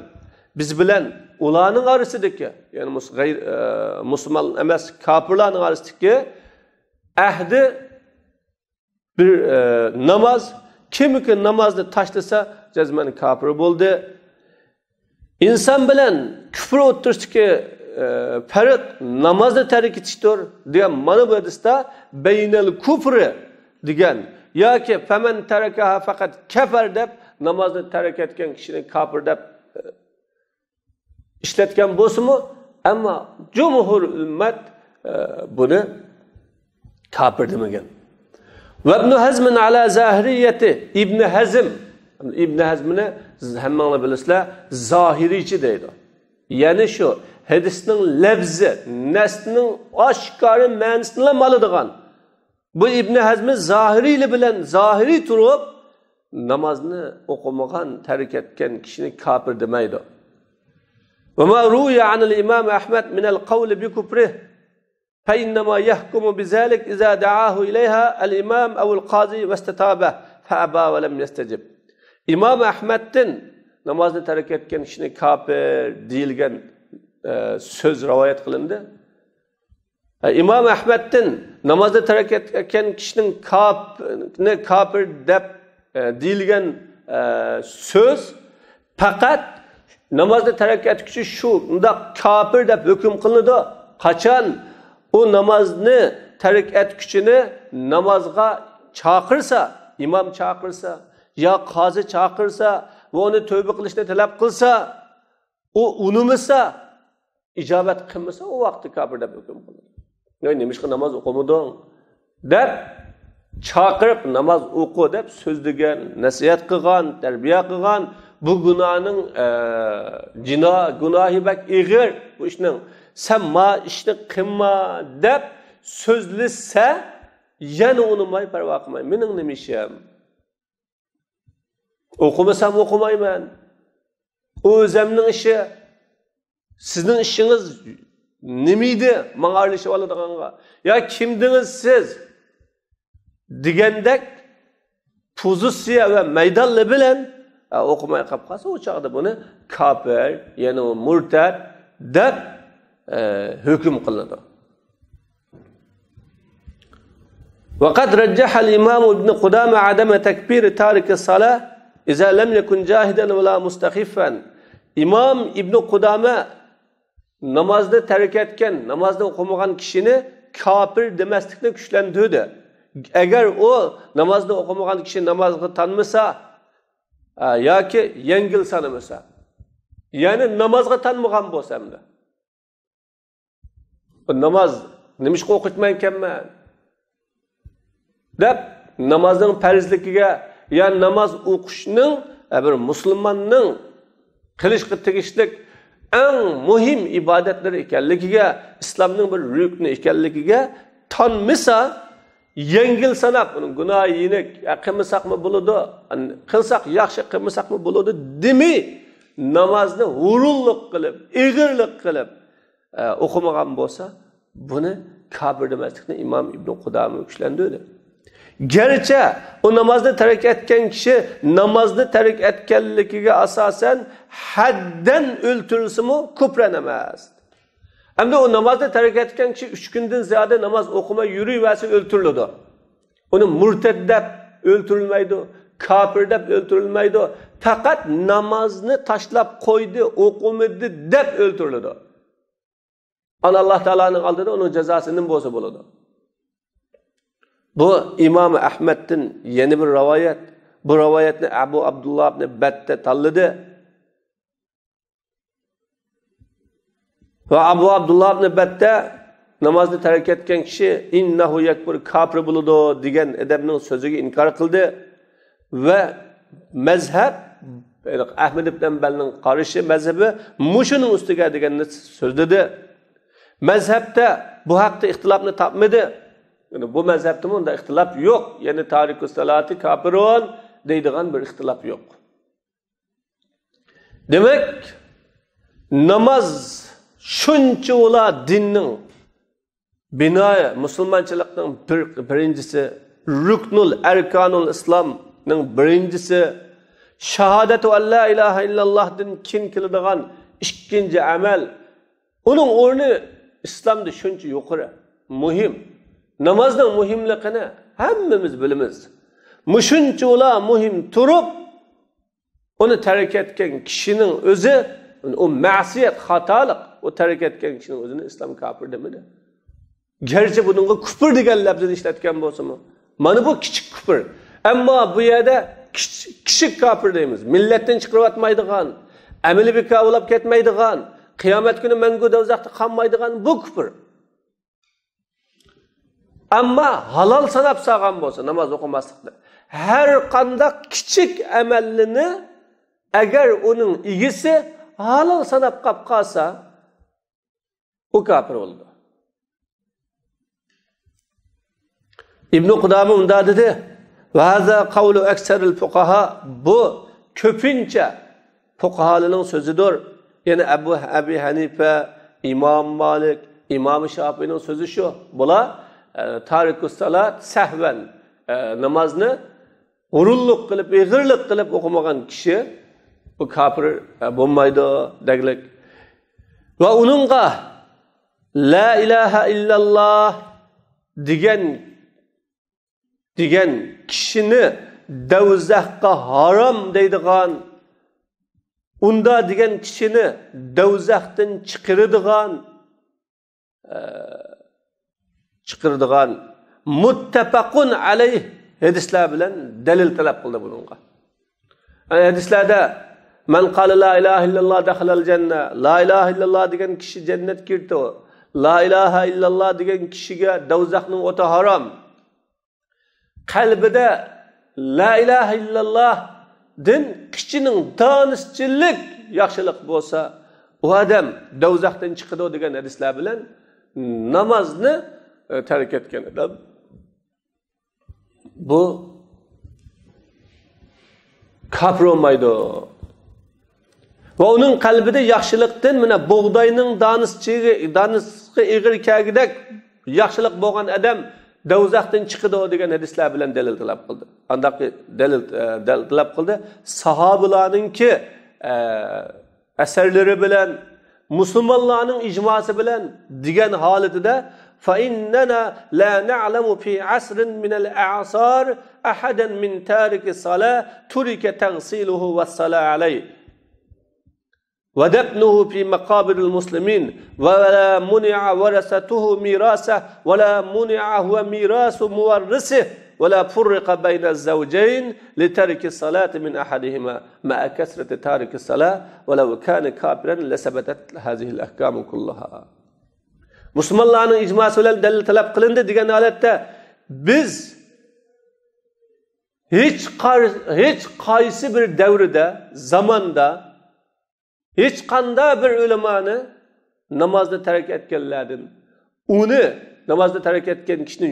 بىز بىلەن ئۇلارنىڭ ئارىسىدىكى، يەنى مۇس-، غەير-، ئە، مۇسۇلمان ئەمەس كاپىرلارنىڭ ئارىسىدىكى ئەھدى بىر، ئە، ناماز، كىمكى نامازنى تاشلىسا، جەزمەن كاپىر بولدى. ئىنسان بىلەن كۇپر ئوتتۇرىسىدىكى، ئە، پەرق نامازنى تەرك ئېتىشتۇر دېگەن مانا بۇ ھەدىستە بەينەل كۇفرى دېگەن ياكى فەمەن تەرەكەھا فەقەد كەفەر دەپ نامازنى تەرك ئەتكەن كىشىنى كاپىر دەپ، ئە، ئىشلەتكەن بولسىمۇ، ئەمما جۇمھۇر ئۈممەت، ئە، بۇنى كاپىر دېمىگەن. ۋەبنۇ ھەزمىن ئەلا زاھىرىيەتى، ئىبنى ھەزم. ئىبنى ھەزمنى ھەممەڭلار بىلىسىلەر، زاھىرىيچى دەيدۇ. يەنى شۇ ھەدىسنىڭ لەپزى، نەسنىڭ ئاشكارا مەنىسىنىلا ئالىدىغان. بۇ ئىبنى ھەزمى زاھىرىيلەر بىلەن زاھىرىي تۇرۇپ، نامازنى ئوقۇمىغان، تەرك ئەتكەن كىشىنى كاپىر دېمەيدۇ. وما روي عن الإمام أحمد من القول بكفره، فإنما يحكم بذلك إذا دعاه إليها الإمام أو القاضي واستتاب، فأبى ولم يستجب. ئىمام ئەھمەدتىن نامازنى تەرك ئەتكەن كىشىنى كاپىر دېيىلگەن، ئە، سۆز رىۋايەت قىلىندى. ئىمام ئەھمەدتىن نامازنى تەرك ئەتكەن كىشىنىڭ كاپ-، نى كاپىر دەپ، ئە، دېيىلگەن، ئە، سۆز پەقەت نامازنى تەرك ئەتكۈچى شۇنداق كاپىر دەپ ھۆكۈم قىلىنىدۇ. قاچان ئۇ نامازنى تەرك ئەتكۈچىنى نامازغا چاقىرسا، ئىمام چاقىرسا، يا قازى چاقىرسا ۋە ئۇنى تۆبە قىلىشنى تەلەپ قىلسا، ئۇ ئۇنىمىسا، ئىجابەت قىلمىسا، ئۇ ۋاقىتتا كاپىر دەپ ھۆكۈم قىلىنىدۇ. يا نېمىشقا ناماز ئوقۇمىدىڭ؟ دەپ چاقىرىپ، ناماز ئوقۇ دەپ سۆزلىگەن، نەسىھەت قىلغان، تەربىيە قىلغان، بۇ گۇناھنىڭ، ئە، جىنا-، گۇناھى بەك ئېغىر بۇ ئىشنىڭ، سەن ما ئىشنى قىلما دەپ سۆزلىسە، يەنە ئۇنىماي، پەرۋا قىلماي، مېنىڭ نېمە ئىشىم؟ ئوقۇمىسام ئوقۇمايمەن. ئۇ ئۆزەمنىڭ ئىشى. سىزنىڭ ئىشىڭىز نېمە ئىدى ماڭا ئارىلىشىپ ئالىدىغانغا؟ يا كىمدىڭىز سىز؟ دېگەندەك پوزىتسىيە ۋە مەيدانلار بىلەن، ئە، ئوقۇماي قاپ قالسا، ئۇ چاغدا بۇنى كاپىر، يەنى ئۇ مۇرتەد دەپ، ئە، ھۆكۈم قىلىنىدۇ. وقد رجح الإمام ابن قدامة عدم تكفير تارك الصلاة إذا لم يكن جاحدا ولا مستخفا. ئىمام ئىبنى قۇدامە نامازنى تەرك ئەتكەن، نامازنى ئوقۇمىغان كىشىنى كاپىر دېمەسلىكنى كۈچلەندۈردى. ئەگەر ئۇ نامازنى ئوقۇمىغان كىشى نامازغا تانمىسا، ئا، ياكى يەڭگىل سانىمىسا، يەنى نامازغا تانمىغان بولسا ئەمدى. ناماز نېمىشقا ئوقۇتمايكەنمەن؟ دەپ، نامازنىڭ پەرزلىكىگە، يا ناماز ئوقۇشنىڭ، ئە، بىر مۇسۇلماننىڭ قىلىشقا تېگىشلىك ئەڭ مۇھىم ئىبادەتلىرى ئىكەنلىكىگە، ئىسلامنىڭ بىر رۈكنى ئىكەنلىكىگە تانمىسا، يەڭگىل ساناپ، ئۇنىڭ گۇناھى يېنىك، يا قىلمىساقمۇ بولىدۇ، قىلساق ياخشى، قىلمىساقمۇ بولىدۇ دېمەي، نامازنى ھۇرۇنلۇق قىلىپ، ئېغىرلىق قىلىپ، ئە، ئوقۇمىغان بولسا، بۇنى كاپىر دېمەسلىكنى ئىمام ئىبنى قۇدامە كۈچلەندۈردى. گەرچە ئۇ نامازنى تەرك ئەتكەن كىشى نامازنى تەرك ئەتكەنلىكىگە ئاساسەن ھەددەن ئۆلتۈرۈلسىمۇ كۇپرەن ئەمەس. ئەمدى ئۇ نامازنى تەرك ئەتكەن كىشى ئۈچ كۈندىن زىيادە ناماز ئوقۇماي يۈرۈۋەرسە ئۆلتۈرۈلىدۇ. ئۇنى مۇرتەد دەپ ئۆلتۈرۈلمەيدۇ، كاپىر دەپ ئۆلتۈرۈلمەيدۇ. پەقەت نامازنى تاشلاپ قويدى، ئوقۇمىدى دەپ ئۆلتۈرۈلىدۇ. ئانا ئاللا تائالانىڭ ئالدىدا ئۇنىڭ جازاسى نېمە بولسا بولىدۇ. بۇ ئىمام ئەھمەدتىن يەنە بىر رىۋايەت. بۇ رىۋايەتنى ئەبۇ ئابدۇللا ئىبنى بەتتە تاللىدى. ۋە ئەبۇ ئابدۇللا ئىبنى بەتتە نامازنى تەرك ئەتكەن كىشى «ئىننەھۇ يەكپۇر، كاپىر بولىدۇ» دېگەن ئادەمنىڭ سۆزىگە ئىنكار قىلدى. ۋە مەزھەب، ئەھمەد ئىبن ھەمبەلنىڭ قارىشى، مەزھىپى مۇشۇنىڭ ئۈستىگە دېگەننى سۆزلىدى. مەزھەپتە بۇ ھەقتە ئىختىلاپنى تاپمىدى. يەنى بۇ مەزھەپتىمۇ ئۇنداق ئىختىلاپ يوق. يەنى تارىكۇ سالاتى كاپىرون دەيدىغان بىر ئىختىلاپ يوق. دېمەك، ناماز شۇنچىۋالا دىننىڭ بىنايە، مۇسۇلمانچىلىقنىڭ بىر، بىرىنچىسى، رۇكنۇل ئەركانۇل ئىسلامنىڭ بىرىنچىسى، شاھادەتۇ ئەللا ئىلاھە ئىللاللاھدىن كېيىن كېلىدىغان ئىككىنچى ئەمەل. ئۇنىڭ ئورنى ئىسلامدا شۇنچە يۇقىرى، مۇھىم. نامازنىڭ مۇھىملىقىنى ھەممىمىز بىلىمىز. مۇشۇنچىۋالا مۇھىم تۇرۇپ، ئۇنى تەرك ئەتكەن كىشىنىڭ ئۆزى، ئۇ مەسىيەت، خاتالىق، ئۇ تەرك ئەتكەن كىشىنىڭ ئۆزىنى ئىسلام كاپىر دېمىدى. گەرچە بۇنىڭغا كۇپۇر دېگەن لەپزىنى ئىشلەتكەن بولسىمۇ، مانا بۇ كىچىك كۇپۇر. ئەمما بۇ يەردە كىچ-، كىچىك كاپىر دەيمىز. مىللەتتىن چىقىرىۋەتمەيدىغان، ئەمەلىي بىكار بولاپ كەتمەيدىغان، قىيامەت كۈنى مەڭگۈ دوزاختا قالمايدىغان بۇ كۇپۇر. ئەمما ھالال ساناپ سالغان بولسا ناماز ئوقۇماسلىقنى، ھەر قانداق كىچىك ئەمەلنى ئەگەر ئۇنىڭ ئىگىسى ھالال ساناپ قاپ قالسا، ئۇ كاپىر بولىدۇ. ئىبنى قۇدامە مۇنداق دېدى، «ۋەھازا قەۋلۇ ئەكسەرىل فۇقاھا»، بۇ كۆپىنچە فۇقاھالارنىڭ سۆزىدۇر. يەنى ئەبۇ، ئەبى ھەنىفە، ئىمام مالىك، ئىمام شاپىئىنىڭ سۆزى شۇ. بۇلار، ئە، تارىكۇس سالات سەھۋەن، ئە، نامازنى ھۇرۇنلۇق قىلىپ، ئېغىرلىق قىلىپ ئوقۇمىغان كىشى بۇ كاپىر، ئە، بولمايدۇ دەگلىك. ۋە ئۇنىڭغا لا ئىلاھە ئىللاللا دېگەن، دېگەن كىشىنى دوزاخقا ھارام دەيدىغان، ئۇندا دېگەن كىشىنى دوزاختىن چىقىرىدىغان، ئە، چىقىرىدىغان مۇتتەپەقۇن ئەلەيھ ھەدىسلەر بىلەن دەلىل تەلەپ قىلدى بۇنىڭغا. يەنى ھەدىسلەردە، «مەن قالە لا ئىلاھە ئىللاللا دەخەلەل جەننە»، لا ئىلاھە ئىللاللا دېگەن كىشى جەننەتكە كىرىدۇ، لا ئىلاھە ئىللاللا دېگەن كىشىگە دوزاخنىڭ ئوتى ھارام. قەلبىدە لا ئىلاھە ئىللاللادىن كىشىنىڭ دانىسىچىلىك ياخشىلىق بولسا، ئۇ ئادەم دوزاختىن چىقىدۇ دېگەن ھەدىسلەر بىلەن نامازنى، ئە، تەرك ئەتكەن ئادەم بۇ كاپىر بولمايدۇ. ۋە ئۇنىڭ قەلبىدە ياخشىلىقتىن، مانا، بۇغداينىڭ دانىسىغا، دانىسىغا ئېغىر كەلگۈدەك ياخشىلىق بولغان ئادەم دوزاختىن چىقىدۇ دېگەن ھەدىسلەر بىلەن دەلىل تەلەپ قىلدى. ئانداق دەلىل، ئە، دەلىل تەلەپ قىلدى. ساھابىلارنىڭكى، ئە، ئەسەرلىرى بىلەن، مۇسۇلمانلارنىڭ ئىجماسى بىلەن دېگەن ھالىتىدە، فَإِنَّنَا لَا نَعْلَمُ فِي عَصْرٍ مِنَ الْأَعْصَارِ أَحَدًا مِنْ تَارِكِ الصَّلَاةِ تُرِكَ تَغْسِيلُهُ وَالصَّلَاةُ عَلَيْهِ وَدَفْنُهُ فِي مَقَابِرِ الْمُسْلِمِينَ وَلَا مُنِعَ وَرَثَتُهُ مِيرَاثَهُ وَلَا مُنِعَ هُوَ مِيرَاثُ مُوَرِّثِهِ وَلَا فُرِّقَ بَيْنَ الزَّوْجَيْنِ لِتَارِكِ الصَّلَاةِ مِنْ أَحَدِهِمَا مَعَ كَثْرَةِ تَارِكِ الصَّلَاةِ وَلَوْ كَانَ كَافِرًا لَثَبَتَتْ هَذِهِ الْأَحْكَامُ كُلُّهَا. مۇسۇلمانلارنىڭ ئىجماسى بىلەن دەلىل تەلەپ قىلىندى دېگەن ھالەتتە، بىز ھېچ قار-، ھېچ قايسى بىر دەۋردە، زاماندا، ھېچقانداق بىر ئۆلىمانى نامازنى تەرك ئەتكەنلەردىن، ئۇنى نامازنى تەرك ئەتكەن كىشىنى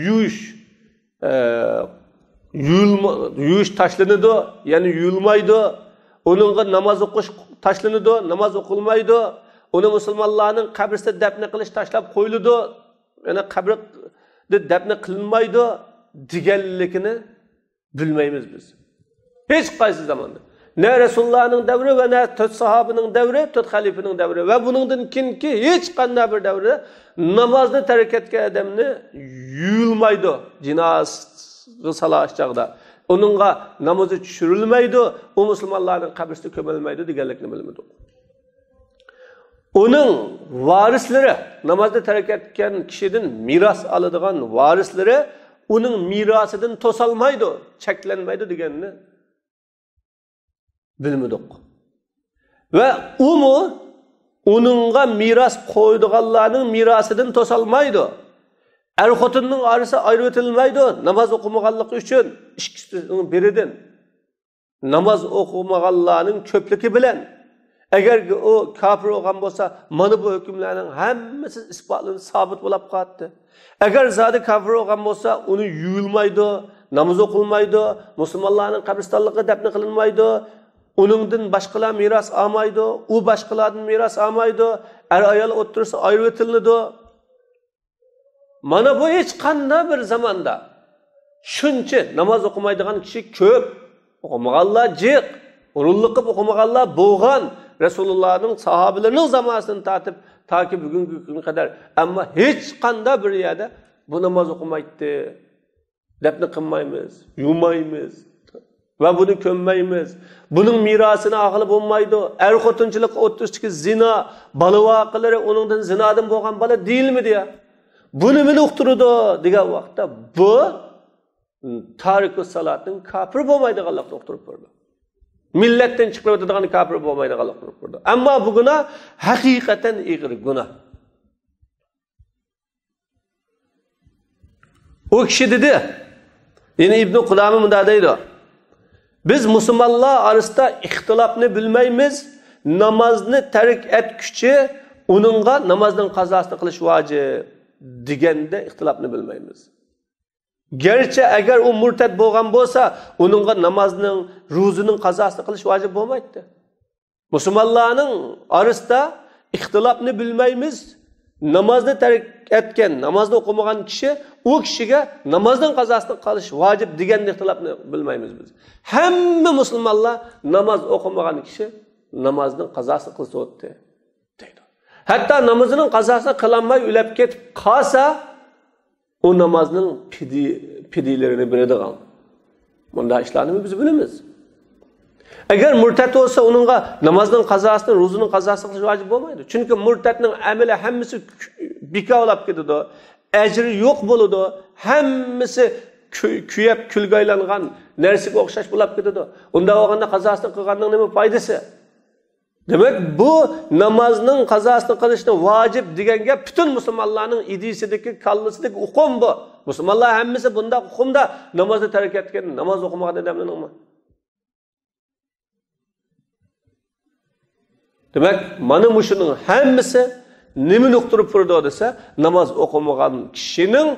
يۇيۇش، ئە، يۇيۇلما-، يۇيۇش تاشلىنىدۇ، يەنى يۇيۇلمايدۇ. ئۇنىڭغا ناماز ئوقۇش تاشلىنىدۇ، ناماز ئوقۇلمايدۇ. ئۇنى مۇسۇلمانلارنىڭ قەبرىسىدە دەپنە قىلىش تاشلاپ قويۇلىدۇ، يەنى قەبرىدە دەپنە قىلىنمايدۇ دېگەنلىكىنى بىلمەيمىز بىز. ھېچ قايسى زاماندا. نە رەسۇلۇللانىڭ دەۋرى ۋە نە تۆت ساھابىنىڭ دەۋرى، تۆت خەلىپىنىڭ دەۋرى ۋە بۇنىڭدىن كېيىنكى ھېچ قانداق بىر دەۋردە نامازنى تەرك ئەتكەن ئادەمنى يۇيۇلمايدۇ، جىنازىغا سالاش چاغدا. ئۇنىڭغا نامىزى چۈشۈرۈلمەيدۇ، ئۇ مۇسۇلمانلارنىڭ قەبرىسىدە كۆمۈلمەيدۇ دېگەنلىكنى بىلمىدۇق. ئۇنىڭ ۋارىسلىرى، نامازنى تەرك ئەتكەن كىشىدىن مىراس ئالىدىغان ۋارىسلىرى ئۇنىڭ مىراسىدىن توسالمايدۇ، چەكلەنمەيدۇ دېگەننى بىلمىدۇق. ۋە ئۇمۇ ئۇنىڭغا مىراس قويىدىغانلارنىڭ مىراسىدىن توسالمايدۇ. ئەر-خوتۇننىڭ ئارىسى ئايرىۋېتىلمەيدۇ، ناماز ئوقۇمىغانلىقى ئۈچۈن ئىككىسىنىڭ بىرىدىن. ناماز ئوقۇمىغانلارنىڭ كۆپلۈكى بىلەن، ئەگەركى ئۇ كاپىر بولغان بولسا، مانا بۇ ھۆكۈملەرنىڭ ھەممىسى ئىسپاتلىنىپ، سابىت بولاپ قالاتتى. ئەگەر زادى كاپىر بولغان بولسا، ئۇنى يۇيۇلمايدۇ، نامىزى ئوقۇلمايدۇ، مۇسۇلمانلارنىڭ قەبرىستانلىقىدا دەپنە قىلىنمايدۇ، ئۇنىڭدىن باشقىلار مىراس ئالمايدۇ، ئۇ باشقىلاردىن مىراس ئالمايدۇ، ئەر-ئايال ئوتتۇرىسى ئايرىۋېتىلىدۇ. مانا بۇ ھېچقانداق بىر زاماندا شۇنچە ناماز ئوقۇمايدىغان كىشى كۆپ، ئوقۇمىغانلار جىق، ئورۇنلۇق قىلىپ ئوقۇمىغانلار بولغان، رەسۇلۇللانىڭ ساھابىلىرىنىڭ زامانىسىدىن تارتىپ تاكى بۈگۈنكى كۈنگە قەدەر. ئەمما ھېچقانداق بىر يەردە بۇ ناماز ئوقۇمايتتى، دەپنە قىلمايمىز، يۇمايمىز ۋە بۇنى كۆممەيمىز. بۇنىڭ مىراسىنى ئالغىلى بولمايدۇ. ئەر-خوتۇنچىلىق ئوتتۇرىسىدىكى زىنا، بالا ۋەقەلىرى، ئۇنىڭدىن زىنادىن بولغان بالا دېيىلمىدى يا. بۇ نېمىنى ئۇقتۇرىدۇ دېگەن ۋاقىتتا، بۇ تارىكۇ سالاتنىڭ كاپىر بولمايدىغانلىقىنى ئۇقتۇرۇپ بېرىدۇ. مىللەتتىن چىقىرىۋېتىدىغان كاپىر بولمايدىغانلىقىنى ئۇقتۇرۇپ بېرىدۇ. ئەمما بۇ گۇناھ ھەقىقەتەن ئېغىر گۇناھ. ئۇ كىشى دېدى، يەنى ئىبنى قۇدامە مۇنداق دەيدۇ: بىز مۇسۇلمانلار ئارىسىدا ئىختىلاپنى بىلمەيمىز، نامازنى تەرك ئەتكۈچى ئۇنىڭغا نامازنىڭ قازاسىنى قىلىش ۋاجىپ دېگەندە ئىختىلاپنى بىلمەيمىز. گەرچە ئەگەر ئۇ مۇرتەد بولغان بولسا، ئۇنىڭغا نامازنىڭ، روزىنىڭ قازاسىنى قىلىش ۋاجىپ بولمايتتى. مۇسۇلمانلارنىڭ ئارىسىدا ئىختىلاپنى بىلمەيمىز. نامازنى تەرك ئەتكەن، نامازنى ئوقۇمىغان كىشى، ئۇ كىشىگە نامازنىڭ قازاسىنى قىلىش ۋاجىپ دېگەندە ئىختىلاپنى بىلمەيمىز بىز. ھەممە مۇسۇلمانلار ناماز ئوقۇمىغان كىشى نامازنىڭ قازاسىنى قىلسا بولاتتى دەيدۇ. ھەتتا نامىزىنىڭ قازاسىنى قىلالماي ئۆلۈپ كېتىپ قالسا، ئۇ نامازنىڭ پىدى-، پىدىيىلىرىنى بېرىدىغان. مۇنداق ئىشلارنىمۇ بىز بىلىمىز. ئەگەر مۇرتەد بولسا، ئۇنىڭغا نامازنىڭ قازاسىنى، روزىنىڭ قازاسىنى قىلىش ۋاجىپ بولمايدۇ. چۈنكى مۇرتەدنىڭ ئەمىلى ھەممىسى كۈ-، بىكار بولاپ كېتىدۇ. ئەجرى يوق بولىدۇ. ھەممىسى كۆ-، كۆيۈپ كۈلگە ئايلانغان نەرسىگە ئوخشاش بولاپ كېتىدۇ. ئۇنداق بولغاندا قازاسىنى قىلغاننىڭ نېمە پايدىسى؟ دېمەك، بۇ نامازنىڭ قازاسىنى قىلىشنى ۋاجىپ دېگەن گەپ پۈتۈن مۇسۇلمانلارنىڭ ئىدىيىسىدىكى، كاللىسىدىكى ئۇقۇم بۇ. مۇسۇلمانلار ھەممىسى بۇنداق ئۇقۇمدا، نامازنى تەرك ئەتكەن، ناماز ئوقۇمىغان ئادەملەرنىڭمۇ. دېمەك، مانا مۇشۇنىڭ ھەممىسى نېمىنى ئۇقتۇرۇپ تۇرىدۇ دېسە، ناماز ئوقۇمىغان كىشىنىڭ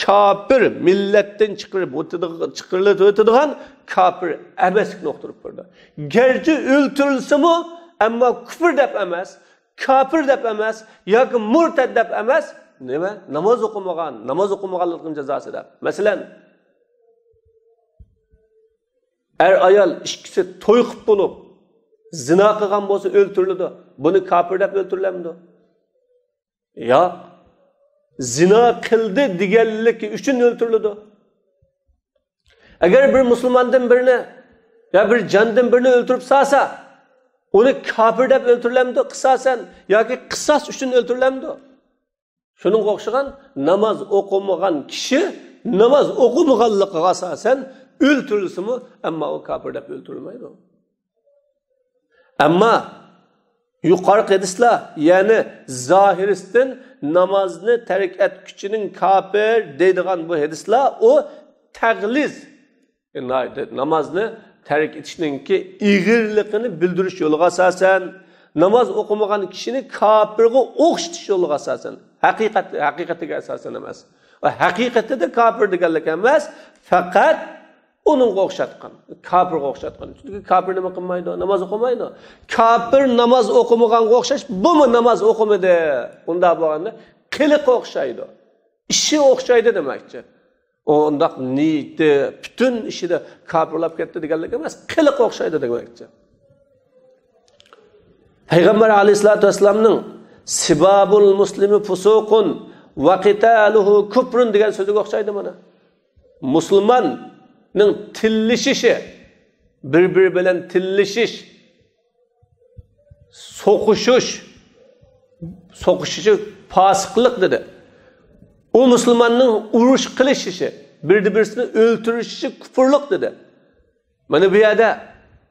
كاپىر، مىللەتتىن چىقىرىپ ئۆتىدىغ-، چىقىرىلىۋېتىدىغان كاپىر ئەمەسلىكىنى ئۇقتۇرۇپ بېرىدۇ. گەرچە ئۆلتۈرۈلسىمۇ، ئەمما كۇفر دەپ ئەمەس، كاپىر دەپ ئەمەس ياكى مۇرتەد دەپ ئەمەس، نېمە؟ ناماز ئوقۇمىغان، ناماز ئوقۇمىغانلىقىنىڭ جازاسى دەپ. مەسىلەن، ئەر-ئايال ئىككىسى توي قىلىپ بولۇپ، زىنا قىلغان بولسا ئۆلتۈرۈلىدۇ. بۇنى كاپىر دەپ ئۆلتۈرۈلەمدۇ؟ ياق. زىنا قىلدى دېگەنلىكى ئۈچۈن ئۆلتۈرۈلىدۇ. ئەگەر بىر مۇسۇلماندىن بىرنى يا بىر جاندىن بىرنى ئۆلتۈرۈپ سالسا، ئۇنى كاپىر دەپ ئۆلتۈرۈلەمدۇ قىساسەن ياكى قىساس ئۈچۈن ئۆلتۈرۈلەمدۇ؟ شۇنىڭغا ئوخشىغان ناماز ئوقۇمىغان كىشى ناماز ئوقۇمىغانلىقىغا ئاساسەن ئۆلتۈرۈلسىمۇ، ئەمما ئۇ كاپىر دەپ ئۆلتۈرۈلمەيدۇ. ئەمما يۇقىرىقى ھەدىسلەر، يەنى زاھىرىستىن نامازنى تەرك ئەتكۈچىنىڭ كاپىر دەيدىغان بۇ ھەدىسلەر، ئۇ تەغلىز، نامازنى تەرك ئېتىشنىڭكى ئېغىرلىقىنى بىلدۈرۈش يولىغا ئاساسەن، ناماز ئوقۇمىغان كىشىنى كاپىرغا ئوخشىتىش يولىغا ئاساسەن. ھەقىقەت، ھەقىقەتىگە ئاساسەن ئەمەس. ۋە ھەقىقەتتە كاپىر دېگەنلىك ئەمەس، پەقەت ئۇنىڭغا ئوخشاتقان، كاپىرغا ئوخشاتقان. چۈنكى كاپىر نېمە قىلمايدۇ؟ ناماز ئوقۇمايدۇ. كاپىر ناماز ئوقۇمىغانغا ئوخشاش، بۇمۇ ناماز ئوقۇمىدى. ئۇنداق بولغاندا قىلىقى ئوخشايدۇ. ئىشى ئوخشايدۇ دېمەكچى. ئۇنداق نىيىتى، پۈتۈن ئىشىدا كاپىرلاپ كەتتى دېگەنلىك ئەمەس، قىلىقى ئوخشايدۇ دېمەكچى. پەيغەمبەر ئەلەيھىسسالاتۇ ۋەسسالامنىڭ سىبابۇل مۇسلىمى فۇسۇقۇن ۋە قىتالۇھۇ كۇپرۇن دېگەن سۆزىگە ئوخشايدۇ مانا. مۇسۇلماننىڭ تىللىشىشى، بىر-بىرى بىلەن تىللىشىش، سوقۇشۇش، سوقۇشۇشى پاسىقلىق دېدى. ئۇ مۇسۇلماننىڭ ئۇرۇش قىلىشىشى، بىرى-بىرسىنى ئۆلتۈرۈشۈشى كۇپۇرلۇق دېدى. مانا بۇ يەردە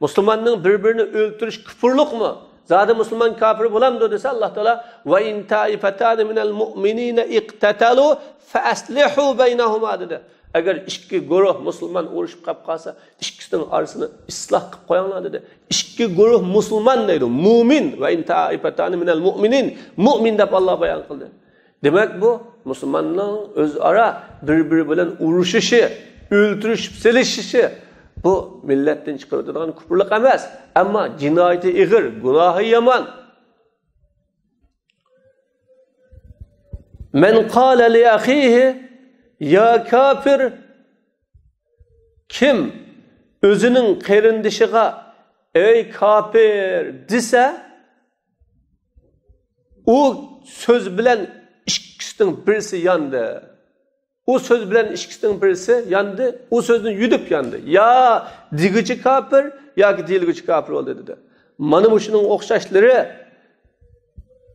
مۇسۇلماننىڭ بىر-بىرىنى ئۆلتۈرۈش كۇپۇرلۇقمۇ؟ زادى مۇسۇلمان كاپىر بولامدۇ دېسە، ئاللا تائالا، «ۋە ئىن تائىفەتانى مىنەل مۇئمىنىنە ئىقتەتەلۇ فەئەسلىھۇ بەينەھۇما» دېدى. ئەگەر ئىككى گۇرۇھ مۇسۇلمان ئۇرۇشۇپ قاپ قالسا، ئىككىسىنىڭ ئارىسىنى ئىسلاھ قىلىپ قويۇڭلار دېدى. ئىككى گۇرۇھ مۇسۇلمان دەيدۇ. مۇمىن. «ۋە ئىن تائىفەتانى مىنەل مۇئمىنىن». مۇئمىن دەپ ئاللا بايان قىلدى. دېمەك، بۇ مۇسۇلماننىڭ ئۆزئارا بىر-بىرى بىلەن ئۇرۇشۇشى، ئۆلتۈرۈشۈپ سېلىشىشى، بۇ مىللەتتىن چىقىرىۋېتىدىغان كۇپۇرلۇق ئەمەس. ئەمما جىنايىتى ئېغىر، گۇناھى يامان. مەن قالە لىئەخىھى يا كاپىر، كىم ئۆزىنىڭ قېرىندىشىغا «ئەي كاپىر» دېسە، ئۇ سۆز بىلەن ئىككىسىنىڭ بىرسى ياندى. ئۇ سۆز بىلەن ئىككىسىنىڭ بىرسى ياندى. ئۇ سۆزنى يۈدۈپ ياندى. يا دېگۈچى كاپىر، ياكى دېيىلگۈچى كاپىر بولدى دېدى. مانا مۇشۇنىڭ ئوخشاشلىرى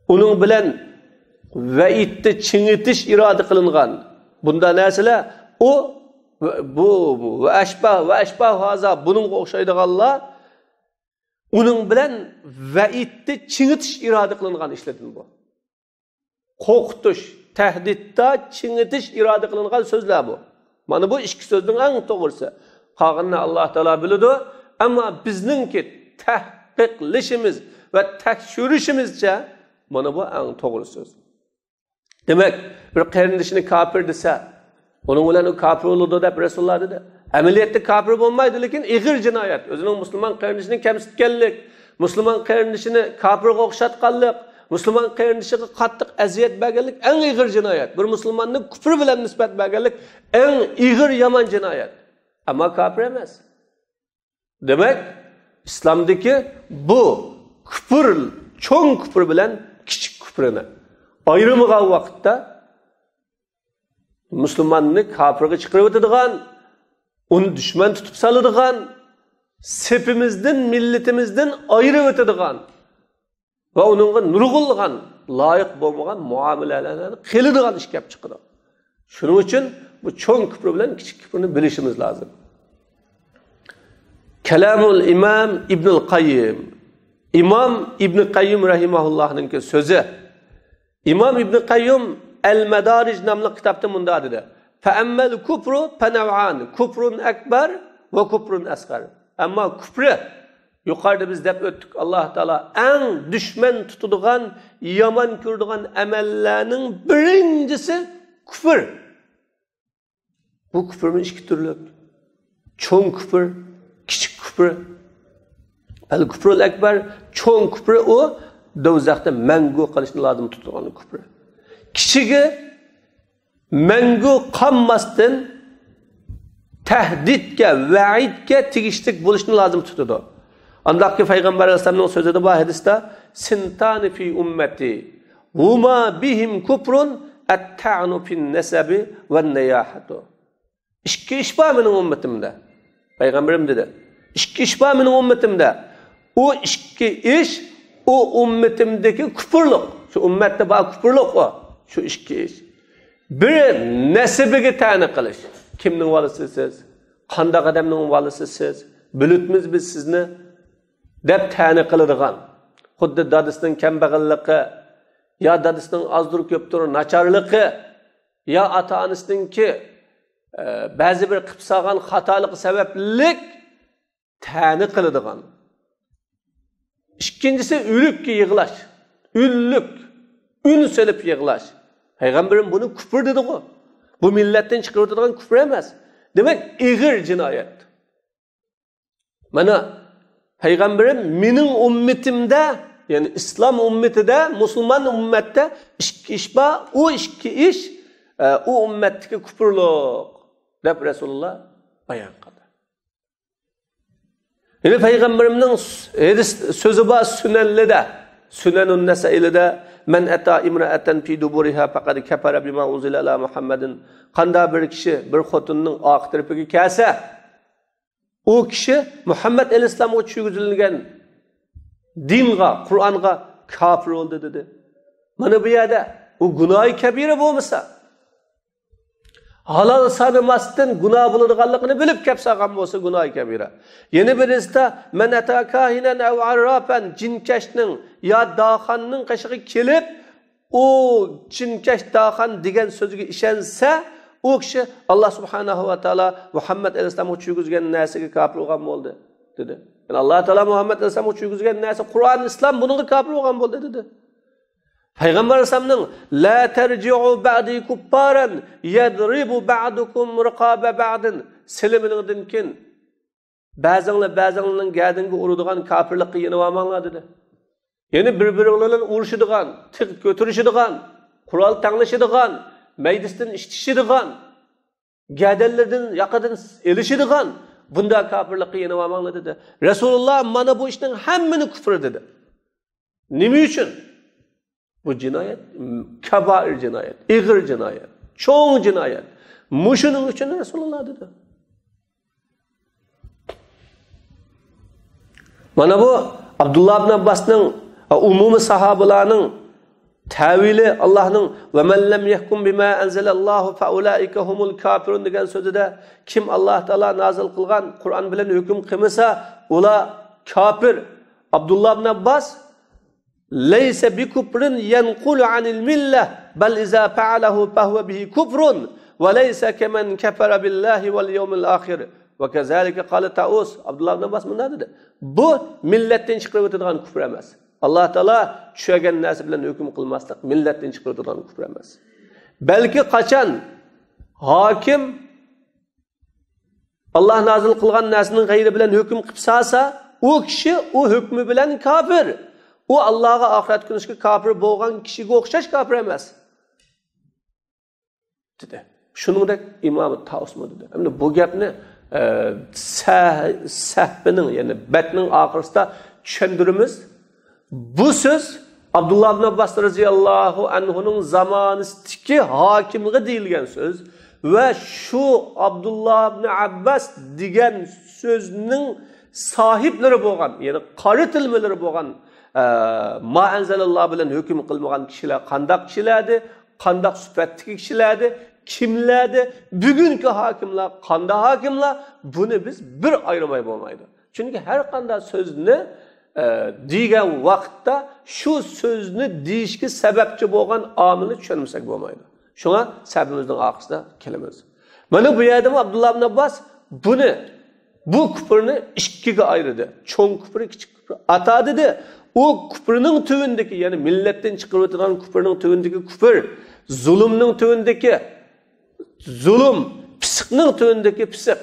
ئۇنىڭ بىلەن ۋەئىدنى چىڭىتىش ئىرادە قىلىنغان بۇنداق نەرسىلەر، ئۇ، بۇ، بۇ، ۋە ئەشبا، ۋە ئەشبا ھازا، بۇنىڭغا ئوخشايدىغانلار ئۇنىڭ بىلەن ۋەئىدنى چىڭىتىش ئىرادە قىلىنغان ئىشلاردىن بۇ. قورقۇتۇش، تەھدىتتا چىڭىتىش ئىرادە قىلىنغان سۆزلەر بۇ. مانا بۇ ئىككى سۆزنىڭ ئەڭ توغرىسى. قالغىنىنى ئاللا تائالا بىلىدۇ. ئەمما بىزنىڭكى تەھقىقلىشىمىز ۋە تەكشۈرۈشىمىزچە مانا بۇ ئەڭ توغرا سۆز. دېمەك، بىر قېرىندىشىنى كاپىر دېسە، ئۇنىڭ بىلەن ئۇ كاپىر بولىدۇ دەپ رەسۇلۇللا دېدى. ئەمەلىيەتتە كاپىر بولمايدۇ، لېكىن ئېغىر جىنايەت. ئۆزىنىڭ مۇسۇلمان قېرىندىشىنى كەمسىتكەنلىك، مۇسۇلمان قېرىندىشىنى كاپىرغا ئوخشاتقانلىق، مۇسۇلمان قېرىندىشىغا قاتتىق ئەزىيەت بەرگەنلىك ئەڭ ئېغىر جىنايەت. بىر مۇسۇلماننى كۇپۇر بىلەن نىسبەت بەرگەنلىك ئەڭ ئېغىر يامان جىنايەت. ئەمما كاپىر ئەمەس. دېمەك، ئىسلامدىكى بۇ كۇپۇر، چوڭ كۇپۇر بىلەن كىچىك كۇپۇرنى ئايرىمىغان ۋاقىتتا، مۇسۇلماننى كاپىرغا چىقىرىۋېتىدىغان، ئۇنى دۈشمەن تۇتۇپ سالىدىغان، سېپىمىزدىن، مىللىتىمىزدىن ئايرىۋېتىدىغان ۋە ئۇنىڭغا نۇرغۇنلىغان لايىق بولمىغان مۇئامىلەلەرنى قىلىدىغان ئىش كەپ چىقىدۇ. شۇنىڭ ئۈچۈن بۇ چوڭ كۇپۇر بىلەن كىچىك كۇپۇرنى بىلىشىمىز لازىم. كەلامۇل ئىمام ئىبنۇل قەييىم. ئىمام ئىبنى قەييىم رەھىمەھۇللاھنىڭكى سۆزى. ئىمام ئىبنى قەييىم ئەل مەدارىج ناملىق كىتابتا مۇنداق دېدى: فەئەممەل كۇپرۇ فەنەۋئان، كۇپرۇن ئەكبەر ۋە كۇپرۇن ئەسغەر. ئەمما كۇپرى، يۇقىرىدا بىز دەپ ئۆتتۇق، ئاللا تائالا ئەڭ دۈشمەن تۇتىدىغان، يامان كۆرىدىغان ئەمەللەرنىڭ بىرىنچىسى كۇپر. بۇ كۇپرمۇ ئىككى تۈرلۈك. چوڭ كۇپر، كىچىك كۇپر. ئەل كۇپرۇل ئەكبەر، چوڭ كۇپر ئۇ دوزاختا مەڭگۈ قېلىشنى لازىم تۇتىدىغان كۇپر. كىچىكى مەڭگۈ قالماستىن تەھدىتكە، ۋەئىدكە تېگىشلىك بولۇشنى لازىم تۇتىدۇ. ئانداقكى پەيغەمبەر ئەلەيھىسسالامنىڭ سۆزىدە بار ھەدىستە، سىنتانى فى ئۇممەتى ھۇما بىھىم كۇپرۇن ئەتتەئنۇ فىن نەسەبى ۋەن نەياھەتۇ. ئىككى ئىش بار مېنىڭ ئۈممىتىمدە. پەيغەمبىرىم دېدى، ئىككى ئىش بار مېنىڭ ئۈممىتىمدە. ئۇ ئىككى ئىش، ئۇ ئۈممىتىمدىكى كۇپۇرلۇق. شۇ ئۈممەتتە بار كۇپۇرلۇق ئۇ. شۇ ئىككى ئىش. بىرى نەسىبىگە تەنە قىلىش. كىمنىڭ بالىسى سىز؟ قانداق ئادەمنىڭ بالىسى سىز؟ بىلىپمىز بىز سىزنى، دەپ تەنە قىلىدىغان. خۇددى دادىسىنىڭ كەمبەغەللىكى، يا دادىسىنىڭ ئازدۇر كۆپتۇر ناچارلىقى، يا ئاتا-ئانىسىنىڭكى، ئە، بەزى بىر قىپ سالغان خاتالىقى سەۋەبلىك تەنە قىلىدىغان. ئىككىنچىسى، ئۆلۈككە يىغلاش. ئۈنلۈك، ئۈن سېلىپ يىغلاش. پەيغەمبىرىم بۇنى كۇپۇر دېدىغۇ. بۇ مىللەتتىن چىقىرىۋېتىدىغان كۇپۇر ئەمەس. دېمەك، ئېغىر جىنايەت. مانا، پەيغەمبىرىم مېنىڭ ئۈممىتىمدە، يەنى ئىسلام ئۈممىتىدە، مۇسۇلمان ئۈممەتتە ئىككى ئىش بار، ئۇ ئىككى ئىش، ئە، ئۇ ئۈممەتتىكى كۇپۇرلۇق، دەپ رەسۇلۇللا بايان قىلدى. يەنى پەيغەمبىرىمنىڭ س-، ھەدىس سۆزى بار سۈنەنلىدە، سۈنەنۇن نەسەئىلىدە، «مەن ئەتا ئىمرەئەتەن فى دۇبۇرىھا پەقەد كەپەرە بىما ئۇنزىلە ئەلا مۇھەممەدىن.» قاندا بىر كىشى بىر خوتۇننىڭ ئارقا تەرىپىگە كەلسە، ئۇ كىشى مۇھەممەد ئەلەيھىسسالامغا چۈشۈرگۈزۈلگەن دىنغا، قۇرئانغا كاپىر بولدى دېدى. مانا بۇ يەردە ئۇ گۇناھى كەبىرە بولمىسا، ھالال سانىماستىن گۇناھ بولىدىغانلىقىنى بىلىپ كەپ سالغان بولسا گۇناھى كەبىرە. يەنە بىرىسىدە، «مەن ئەتا كاھىنەن ئەۋ ئاررافەن»، جىنكەشنىڭ يا داخاننىڭ قېشىغا كېلىپ، ئۇ جىنكەش داخان دېگەن سۆزگە ئىشەنسە، ئۇ كىشى ئاللا سۇبھانەھۇ ۋە تائالا مۇھەممەد ئەلەيھىسسالامغا چۈشۈرگۈزگەن نەرسىگە كاپىر بولغان بولدى، دېدى. يەنى ئاللا تائالا مۇھەممەد ئەلەيھىسسالامغا چۈشۈرگۈزگەن نەرسە قۇرئان، ئىسلام، بۇنىڭغا كاپىر بولغان بولدى، دېدى. پەيغەمبەر ئەلەيھىسسالامنىڭ، «لا تەرجىئۇ بەئدى كۇپپارەن يەدرىبۇ بەئدۇكۇم رىقابە بەئدىن»، سىلى مېنىڭدىن كېيىن بەزىڭلار بەزىڭلارنىڭ گەدىنىگە ئۇرىدىغان كاپىرلىققا يېنىۋالماڭلار، دېدى. يەنى بىر-بىرىڭلار بىلەن ئۇرۇشىدىغان، تىغ كۆتۈرۈشىدىغان، قورال تەڭلىشىدىغان، مەيدىسىدىن ئىشتىشىدىغان، گەدەنلىرىدىن ياقىدىن ئېلىشىدىغان بۇنداق كاپىرلىققا يېنىۋالماڭلار، دېدى. رەسۇلۇللا مانا بۇ ئىشنىڭ ھەممىنى كۇفرى دېدى. نېمە ئۈچۈن؟ بۇ جىنايەت، كابائىر جىنايەت، ئېغىر جىنايەت، چوڭ جىنايەت. مۇشۇنىڭ ئۈچۈن رەسۇلۇللا دېدى. مانا بۇ ئابدۇللا ئىبن ئابباسنىڭ، ئومۇمىي ساھابىلارنىڭ تەۋىلى، ئاللانىڭ، «ۋە مەن لەم يەھكۇم بىما ئەنزەلەللاھۇ فەئۇلائىكە ھۇمۇل كاپىرۇن» دېگەن سۆزىدە، كىم ئاللا تائالا نازىل قىلغان قۇرئان بىلەن ھۆكۈم قىلمىسا، ئۇلار كاپىر. ئابدۇللا ئىبن ئابباس، «لەيسە بىكۇپرىن يەنقۇلۇ ئەنىل مىللە، بەل ئىزا فەئەلەھۇ فەھۇۋە بىھى كۇفرۇن، ۋە لەيسە كەمەن كەفەرە بىللاھى ۋەل يەۋمىل ئاخىر، ۋە كەزالىكە قالە تائۇس.» ئابدۇللا ئىبن ئابباس مۇنداق دېدى، «بۇ مىللەتتىن چىقىرىۋېتىدىغان كۇفر ئەمەس. ئاللا تائالا چۈشۈرگەن نەرسە بىلەن ھۆكۈم قىلماسلىق مىللەتتىن چىقىرىۋېتىدىغان كۇفر ئەمەس. بەلكى قاچان ھاكىم ئاللا نازىل قىلغان نەرسىنىڭ غەيرى بىلەن ھۆكۈم قىلىپ سالسا، ئۇ كىشى ئۇ ھۆكمى بىلەن كاپىر. ئۇ ئاللاغا، ئاخىرەت كۈنىگە كاپىر بولغان كىشىگە ئوخشاش كاپىر ئەمەس.» دېدى. شۇنىڭدەك ئىمام تائۇسمۇ دېدى. ئەمدى بۇ گەپنى، ئە، سە-، سەھىپىنىڭ، يەنى بەتنىڭ ئاخىرىسىدا چۈشەندۈرىمىز. بۇ سۆز ئابدۇللا ئىبن ئابباس رەزىياللاھۇ ئەنھۇنىڭ زامانىسىدىكى ھاكىمغا دېيىلگەن سۆز ۋە شۇ ئابدۇللا ئىبن ئابباس دېگەن سۆزنىڭ ساھىبلىرى بولغان، يەنى قارىتىلمىلىرى بولغان، ئە، ما ئەنزەلاللا بىلەن ھۆكۈم قىلمىغان كىشىلەر قانداق كىشىلەردى، قانداق سۈپەتتىكى كىشىلەردى، كىملەردى، بۈگۈنكى ھاكىملار قانداق ھاكىملار، بۇنى بىز بىر ئايرىماي بولمايدۇ. چۈنكى ھەر قانداق سۆزنى، ئە، دېگەن ۋاقىتتا شۇ سۆزنى دېيىشكە سەۋەبچى بولغان ئامىلنى چۈشەنمىسەك بولمايدۇ. شۇڭا سەھىپىمىزنىڭ ئارقىسىدا كېلىمىز. مانا بۇ يەردىمۇ ئابدۇللا ئىبن ئابباس بۇنى، بۇ كۇپرنى ئىككىگە ئايرىدى. چوڭ كۇپرى، كىچىك كۇپرى. ئاتا دېدى، ئۇ كۇپرنىڭ تۆۋىنىدىكى، يەنى مىللەتتىن چىقىرىۋېتىدىغان كۇپرنىڭ تۆۋىنىدىكى كۇپر، زۇلۇمنىڭ تۆۋىنىدىكى زۇلۇم، پىسىقنىڭ تۆۋىنىدىكى پىسىق.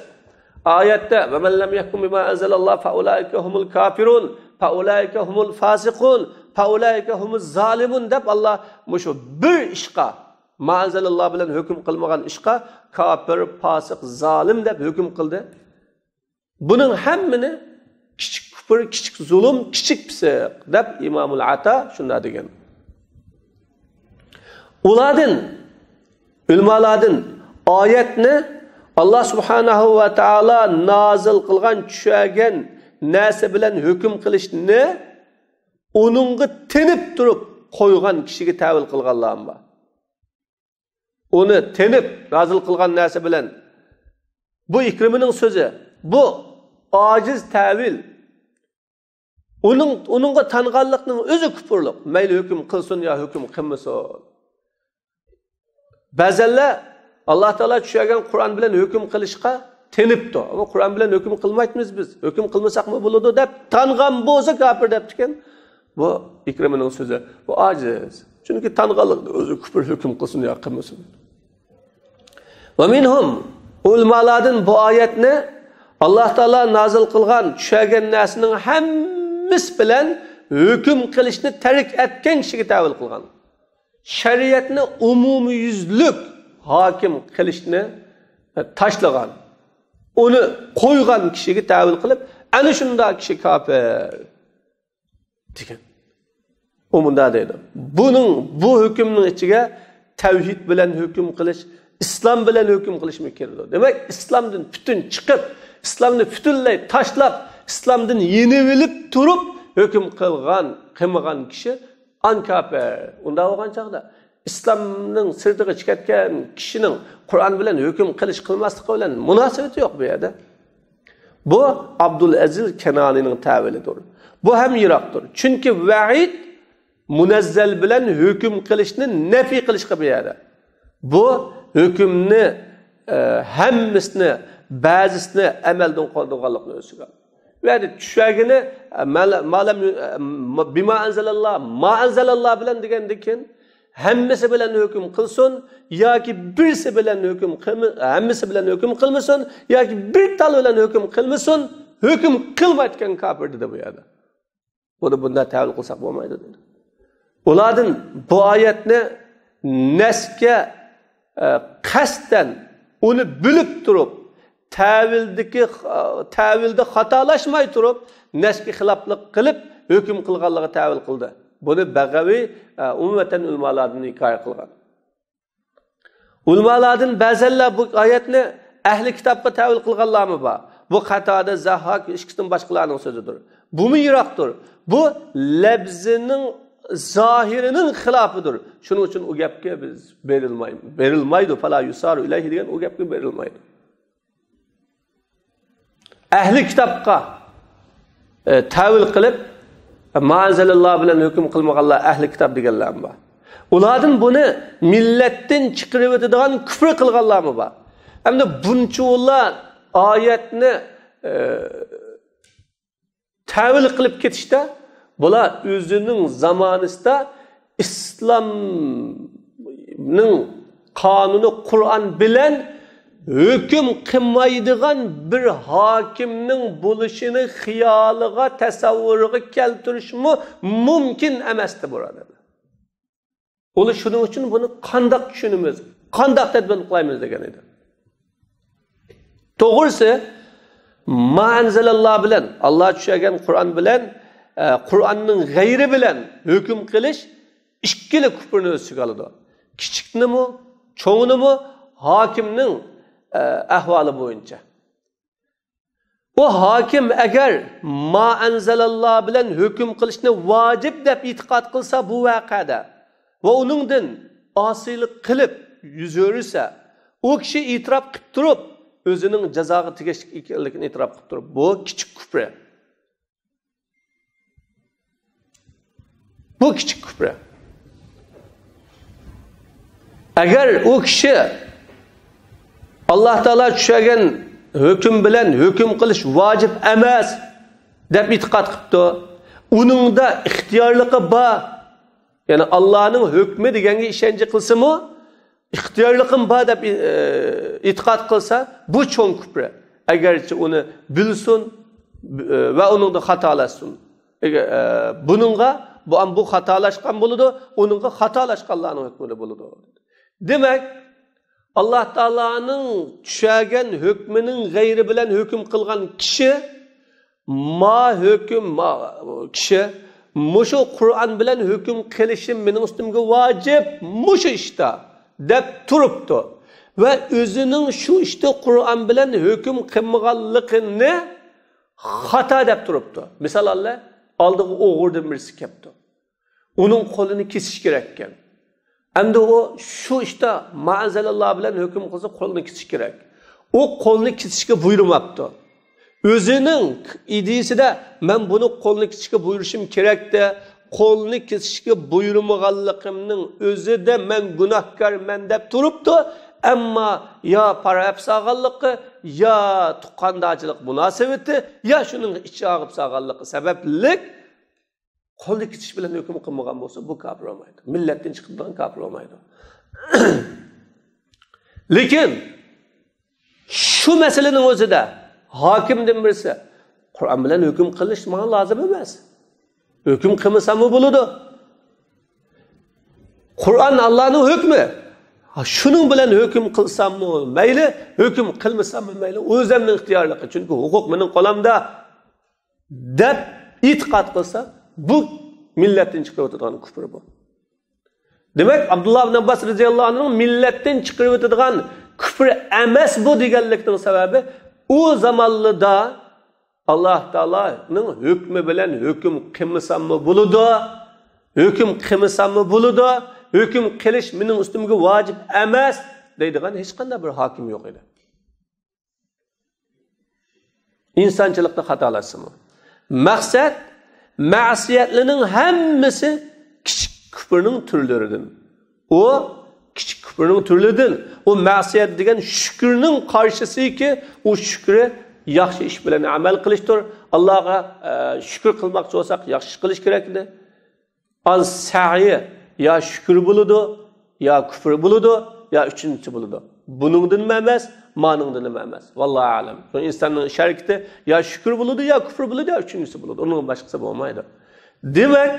ئايەتتە، «ۋە مەن لەم يەھكۇم بىما ئەنزەلەللاھ فەئۇلائىكە ھۇمۇل كافىرۇن، فەئۇلائىكە ھۇمۇل فاسىقۇن، فەئۇلائىكە ھۇمۇز زالىمۇن» دەپ، ئاللا مۇشۇ بىر ئىشقا، ما ئەنزەلەللاھ بىلەن ھۆكۈم قىلمىغان ئىشقا كاپىر، پاسىق، زالىم دەپ ھۆكۈم قىلدى. بۇنىڭ ھەممىنى كىچىك كۇپر، كىچىك زۇلۇم، كىچىك پىسىق دەپ ئىمامۇل ئاتا شۇنداق دېگەن. ئۇلاردىن، ئۆلىمالاردىن ئايەتنى، ئاللا سۇبھانەھۇ ۋە تائالا نازىل قىلغان، چۈشۈرگەن نەرسە بىلەن ھۆكۈم قىلىشنى ئۇنىڭغا تېنىپ تۇرۇپ قويغان كىشىگە تەۋىل قىلغانلارمۇ بار. ئۇنى تېنىپ نازىل قىلغان نەرسە بىلەن، بۇ ئىكرىمىنىڭ سۆزى، بۇ ئاجىز تەۋىل. ئۇنىڭ، ئۇنىڭغا تانغانلىقنىڭ ئۆزى كۇپۇرلۇق. مەيلى ھۆكۈم قىلسۇن يا ھۆكۈم قىلمىسۇن. بەزەنلەر ئاللا تائالا چۈشۈرگەن قۇرئان بىلەن ھۆكۈم قىلىشقا تېنىپتۇ. ئەمما قۇرئان بىلەن ھۆكۈم قىلمايتمىز بىز. ھۆكۈم قىلمىساقمۇ بولىدۇ دەپ تانغان بولسا كاپىر دەپتىكەن. بۇ ئىكرىمىنىڭ سۆزى. بۇ ئاجىز. چۈنكى تانغانلىقتا ئۆزى كۇپر ھۆكۈم قىلسۇن يا قىلمىسۇن. ۋە مىنھۇم، ئۆلىمالاردىن بۇ ئايەتنى ئاللا تائالا نازىل قىلغان، چۈشەرگەن نەرسىنىڭ ھەممىسى بىلەن ھۆكۈم قىلىشنى تەرك ئەتكەن كىشىگە تەۋىل قىلغان. شەرىئەتنى ئومۇميۈزلۈك ھاكىم قىلىشنى، ئە، تاشلىغان، ئۇنى قويغان كىشىگە تەۋىل قىلىپ، ئەنە شۇنداق كىشى كاپىر دېگەن. ئۇ مۇنداق دەيدۇ. بۇنىڭ، بۇ ھۆكۈمنىڭ ئىچىگە تەۋھىد بىلەن ھۆكۈم قىلىش، ئىسلام بىلەن ھۆكۈم قىلىشمۇ كىرىدۇ. دېمەك، ئىسلامدىن پۈتۈن چىقىپ، ئىسلامنى پۈتۈنلەي تاشلاپ، ئىسلامدىن يېنىۋېلىپ تۇرۇپ ھۆكۈم قىلغان، قىلمىغان كىشى ئان كاپىر. ئۇنداق بولغان چاغدا ئىسلامنىڭ سىرتىغا چىقىۋەتكەن كىشىنىڭ قۇرئان بىلەن ھۆكۈم قىلىش قىلماسلىقى بىلەن مۇناسىۋىتى يوق بۇ يەردە. بۇ ئابدۇل ئەزىز كەنئانىنىڭ تەۋىلىدۇر. بۇ ھەم يىراقتۇر. چۈنكى ۋەئىد مۇنەززەل بىلەن ھۆكۈم قىلىشنى نەپىي قىلىشقا بۇ يەردە. بۇ ھۆكۈمنى، ئە، ھەممىسىنى، بەزىسىنى ئەمەلدىن قالدۇرغانلىقنى ئۆز ئىچىگە ئالىدۇ. بۇ يەردە چۈشەرگىنى، ئە، مەل-، مالەم، ئە، بىما ئەنزەلاللا، ما ئەنزەلاللا بىلەن دېگەندىن كېيىن، ھەممىسى بىلەن ھۆكۈم قىلسۇن ياكى بىرسى بىلەن ھۆكۈم قىلمى-، ھەممىسى بىلەن ھۆكۈم قىلمىسۇن ياكى بىر تال بىلەن ھۆكۈم قىلمىسۇن، ھۆكۈم قىلمايدىكەن كاپىر دېدى بۇ يەردە. بۇنى بۇنداق تەۋىل قىلساق بولمايدۇ دېدى. ئۇلاردىن بۇ ئايەتنى نەسكە، ئە، قەستەن ئۇنى بىلىپ تۇرۇپ، تەۋىلدىكى، ئە، تەۋىلدە خاتالاشماي تۇرۇپ، نەسكە خىلاپلىق قىلىپ ھۆكۈم قىلغانلىقىغا تەۋىل قىلدى. بۇنى بەغەۋى، ئە، ئومۇمەن ئۆلىمالاردىن ھېكايە قىلغان. ئۆلىمالاردىن بەزەنلەر بۇ ئايەتنى ئەھلى كىتابقا تەۋىل قىلغانلارمۇ بار. بۇ قاتادە، زەھھاك ئىككىسىدىن باشقىلارنىڭ سۆزىدۇر. بۇمۇ يىراقتۇر. بۇ لەپزىنىڭ زاھىرىنىڭ خىلاپىدۇر. شۇنىڭ ئۈچۈن ئۇ گەپكە بىز بېرىلماي-، بېرىلمايدۇ. فلا يۇسارۇ ئىلەيھى دېگەن ئۇ گەپكە بېرىلمايدۇ. ئەھلى كىتابقا، ئە، تەۋىل قىلىپ، ما ئەنزەلاللا بىلەن ھۆكۈم قىلمىغانلار ئەھلى كىتاب دېگەنلەرمۇ بار. ئۇلاردىن بۇنى مىللەتتىن چىقىرىۋېتىدىغان كۇفر قىلغانلارمۇ بار. ئەمدى بۇنچىۋالا ئايەتنى، ئە، تەۋىل قىلىپ كېتىشتە، بۇلار ئۆزىنىڭ زامانىسىدا ئىسلامنىڭ قانۇنى قۇرئان بىلەن ھۆكۈم قىلمايدىغان بىر ھاكىمنىڭ بولۇشىنى خىيالىغا، تەسەۋۋۇرىغا كەلتۈرۈشمۇ مۇمكىن ئەمەستى، بۇرادەرلەر. ئۇلار شۇنىڭ ئۈچۈن بۇنى قانداق چۈشىنىمىز، قانداق تەدبىر قىلايمىز دېگەن ئىدى. توغرىسى، ما ئەنزەلاللا بىلەن، ئاللا چۈشۈرگەن قۇرئان بىلەن، ئە، قۇرئاننىڭ غەيرى بىلەن ھۆكۈم قىلىش ئىككىلا كۇپرنى ئۆز ئىچىگە ئالىدۇ. كىچىكنىمۇ، چوڭىنىمۇ ھاكىمنىڭ، ئە، ئەھۋالى بويىچە. ئۇ ھاكىم ئەگەر ما ئەنزەلاللا بىلەن ھۆكۈم قىلىشنى ۋاجىپ دەپ ئېتىقاد قىلسا بۇ ۋەقەدە ۋە ئۇنىڭدىن ئاسىيلىق قىلىپ يۈز ئۆرۈسە، ئۇ كىشى ئېتىراپ قىلىپ تۇرۇپ، ئۆزىنىڭ جازاغا تېگىشلىك ئىكەنلىكىنى ئېتىراپ قىلىپ تۇرۇپ، بۇ كىچىك كۇپرى. بۇ كىچىك كۇپرى. ئەگەر ئۇ كىشى ئاللا تائالا چۈشۈرگەن ھۆكۈم بىلەن ھۆكۈم قىلىش ۋاجىپ ئەمەس دەپ ئېتىقاد قىپتۇ، ئۇنىڭدا ئىختىيارلىقى بار، يەنى ئاللانىڭ ھۆكمى دېگەنگە ئىشەنچ قىلسىمۇ، ئىختىيارلىقىم بار دەپ، ئى-، ئېتىقاد قىلسا، بۇ چوڭ كۇپرى. ئەگەرچە ئۇنى بىلسۇن، ئى، ۋە ئۇنىڭدا خاتالاشسۇن. ئەگەر، ئى، بۇنىڭغا، بۇ، بۇ خاتالاشقان بولىدۇ، ئۇنىڭغا خاتالاشقانلارنىڭ ھۆكمىدە بولىدۇ. دېمەك، ئاللا تائالانىڭ چۈشۈرگەن ھۆكمىنىڭ غەيرى بىلەن ھۆكۈم قىلغان كىشى ما ھۆكۈم، ما كىشى مۇشۇ قۇرئان بىلەن ھۆكۈم قىلىشىم مېنىڭ ئۈستۈمگە ۋاجىپ، مۇشۇ ئىشتا، دەپ تۇرۇپتۇ. ۋە ئۆزىنىڭ شۇ ئىشتا قۇرئان بىلەن ھۆكۈم قىلمىغانلىقىنى خاتا دەپ تۇرۇپتۇ. مىسال ئاللا، ئالدىغا ئوغرىدىن بىرسى كەپتۇ. ئۇنىڭ قولىنى كېسىش كېرەككەن. ئەمدى ئۇ شۇ ئىشتا ما ئەنزەلاللا بىلەن ھۆكۈم قىلسا قولىنى كېسىش كېرەك. ئۇ قولىنى كېسىشكە بۇيرۇماپتۇ. ئۆزىنىڭ ئىدىيىسىدە مەن بۇنى قولىنى كېسىشكە بۇيرۇشۇم كېرەكتە، قولىنى كېسىشكە بۇيرۇمىغانلىقىمنىڭ ئۆزىدە مەن گۇناھكارمەن دەپ تۇرۇپتۇ. ئەمما يا پارا ئەپ سالغانلىقى، يا تۇغقاندارچىلىق مۇناسىۋىتى، يا شۇنىڭغا ئىچى ئاغرىپ سالغانلىقى سەۋەبلىك قولدا كېتىش بىلەن ھۆكۈم قىلمىغان بولسا، بۇ كاپىر بولمايدۇ. مىللەتتىن چىقىدىغان كاپىر بولمايدۇ. لېكىن شۇ مەسىلىنىڭ ئۆزىدە ھاكىمدىن بىرسى، «قۇرئان بىلەن ھۆكۈم قىلىش ماڭا لازىم ئەمەس. ھۆكۈم قىلمىساممۇ بولىدۇ. قۇرئان ئاللانىڭ ھۆكمى. ھا، شۇنىڭ بىلەن ھۆكۈم قىلساممۇ مەيلى، ھۆكۈم قىلمىساممۇ مەيلى، ئۆزۈمنىڭ ئىختىيارلىقى، چۈنكى ھوقۇق مېنىڭ قولۇمدا» دەپ ئېتىقاد قىلسا، بۇ مىللەتتىن چىقىرىۋېتىدىغان كۇفر بۇ. دېمەك، ئابدۇللا ئىبن ئابباس رەزىياللاھۇ ئەنھۇنىڭ مىللەتتىن چىقىرىۋېتىدىغان كۇفر ئەمەس بۇ دېگەنلىكنىڭ سەۋەبى، ئۇ زامانلىدا ئاللا تائالانىڭ ھۆكمى بىلەن ھۆكۈم قىلمىساممۇ بولىدۇ، ھۆكۈم قىلمىساممۇ بولىدۇ، ھۆكۈم قىلىش مېنىڭ ئۈستۈمگە ۋاجىپ ئەمەس دەيدىغان ھېچقانداق بىر ھاكىم يوق ئىدى. ئىنسانچىلىقتا خاتالاشسىمۇ. مەقسەت، مەسىيەتلەرنىڭ ھەممىسى كىچىك كۇپرنىڭ تۈرلىرىدىن. ئۇ كىچىك كۇپرنىڭ تۈرلىرىدىن. ئۇ مەسىيەت دېگەن شۈكرنىڭ قارشىسىكى، ئۇ شۈكرى ياخشى ئىش بىلەن ئەمەل قىلىشتۇر. ئاللاغا، ئە، شۈكۈر قىلماقچى بولساق، ياخشى ئىش قىلىش كېرەك ئىدى. ئاز سەئيى يا شۈكۈر بولىدۇ، يا كۇفر بولىدۇ، يا ئۈچىنچىسى بولىدۇ. بۇنىڭدىنمۇ ئەمەس، مانىڭدىنمۇ ئەمەس. ۋاللاھۇ ئەلەم. شۇ ئىنساننىڭ ئىش ھەرىكىتى يا شۈكۈر بولىدۇ، يا كۇفر بولىدۇ، يا ئۈچىنچىسى بولىدۇ. ئۇنىڭدىن باشقىسى بولمايدۇ. دېمەك،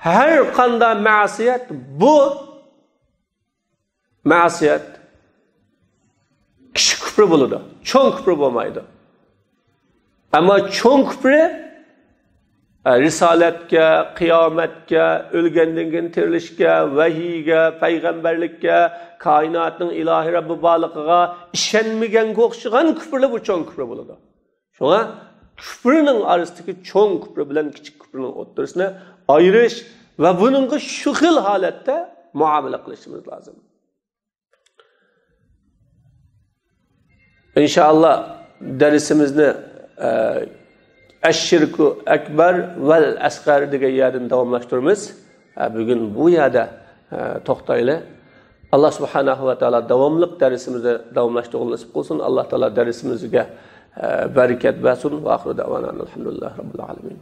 ھەر قانداق مەسىيەت بۇ مەسىيەت كىچىك كۇپرى بولىدۇ، چوڭ كۇپرى بولمايدۇ. ئەمما چوڭ كۇپرى، ئە، رىسالەتكە، قىيامەتكە، ئۆلگەندىن كېيىن تىرىلىشكە، ۋەھىيگە، پەيغەمبەرلىككە، كائىناتنىڭ ئىلاھى رەببى بارلىقىغا ئىشەنمىگەنگە ئوخشىغان كۇپرلار بۇ چوڭ كۇپرى بولىدۇ. شۇڭا كۇپرنىڭ ئارىسىدىكى چوڭ كۇپر بىلەن كىچىك كۇپرنىڭ ئوتتۇرىسىنى ئايرىش ۋە بۇنىڭغا شۇ خىل ھالەتتە مۇئامىلە قىلىشىمىز لازىم. ئىنشائاللا، دەرسىمىزنى، ئە، ئەششىركۇ ئەكبەر ۋەل ئەسغەر دېگەن يەردىن داۋاملاشتۇرىمىز. ئە، بۈگۈن بۇ يەردە، ئە، توختايلى. ئاللا سۇبھانەھۇ ۋە تائالا داۋاملىق دەرسىمىزنى داۋاملاشتۇرغىلى نېسىپ قىلسۇن. ئاللا تائالا دەرسىمىزگە، ئە، بەرىكەت بەرسۇن. ۋە ئاخىرۇ دەۋانا ئەلھەمدۇلىللاھى رەببىل ئالەمىن.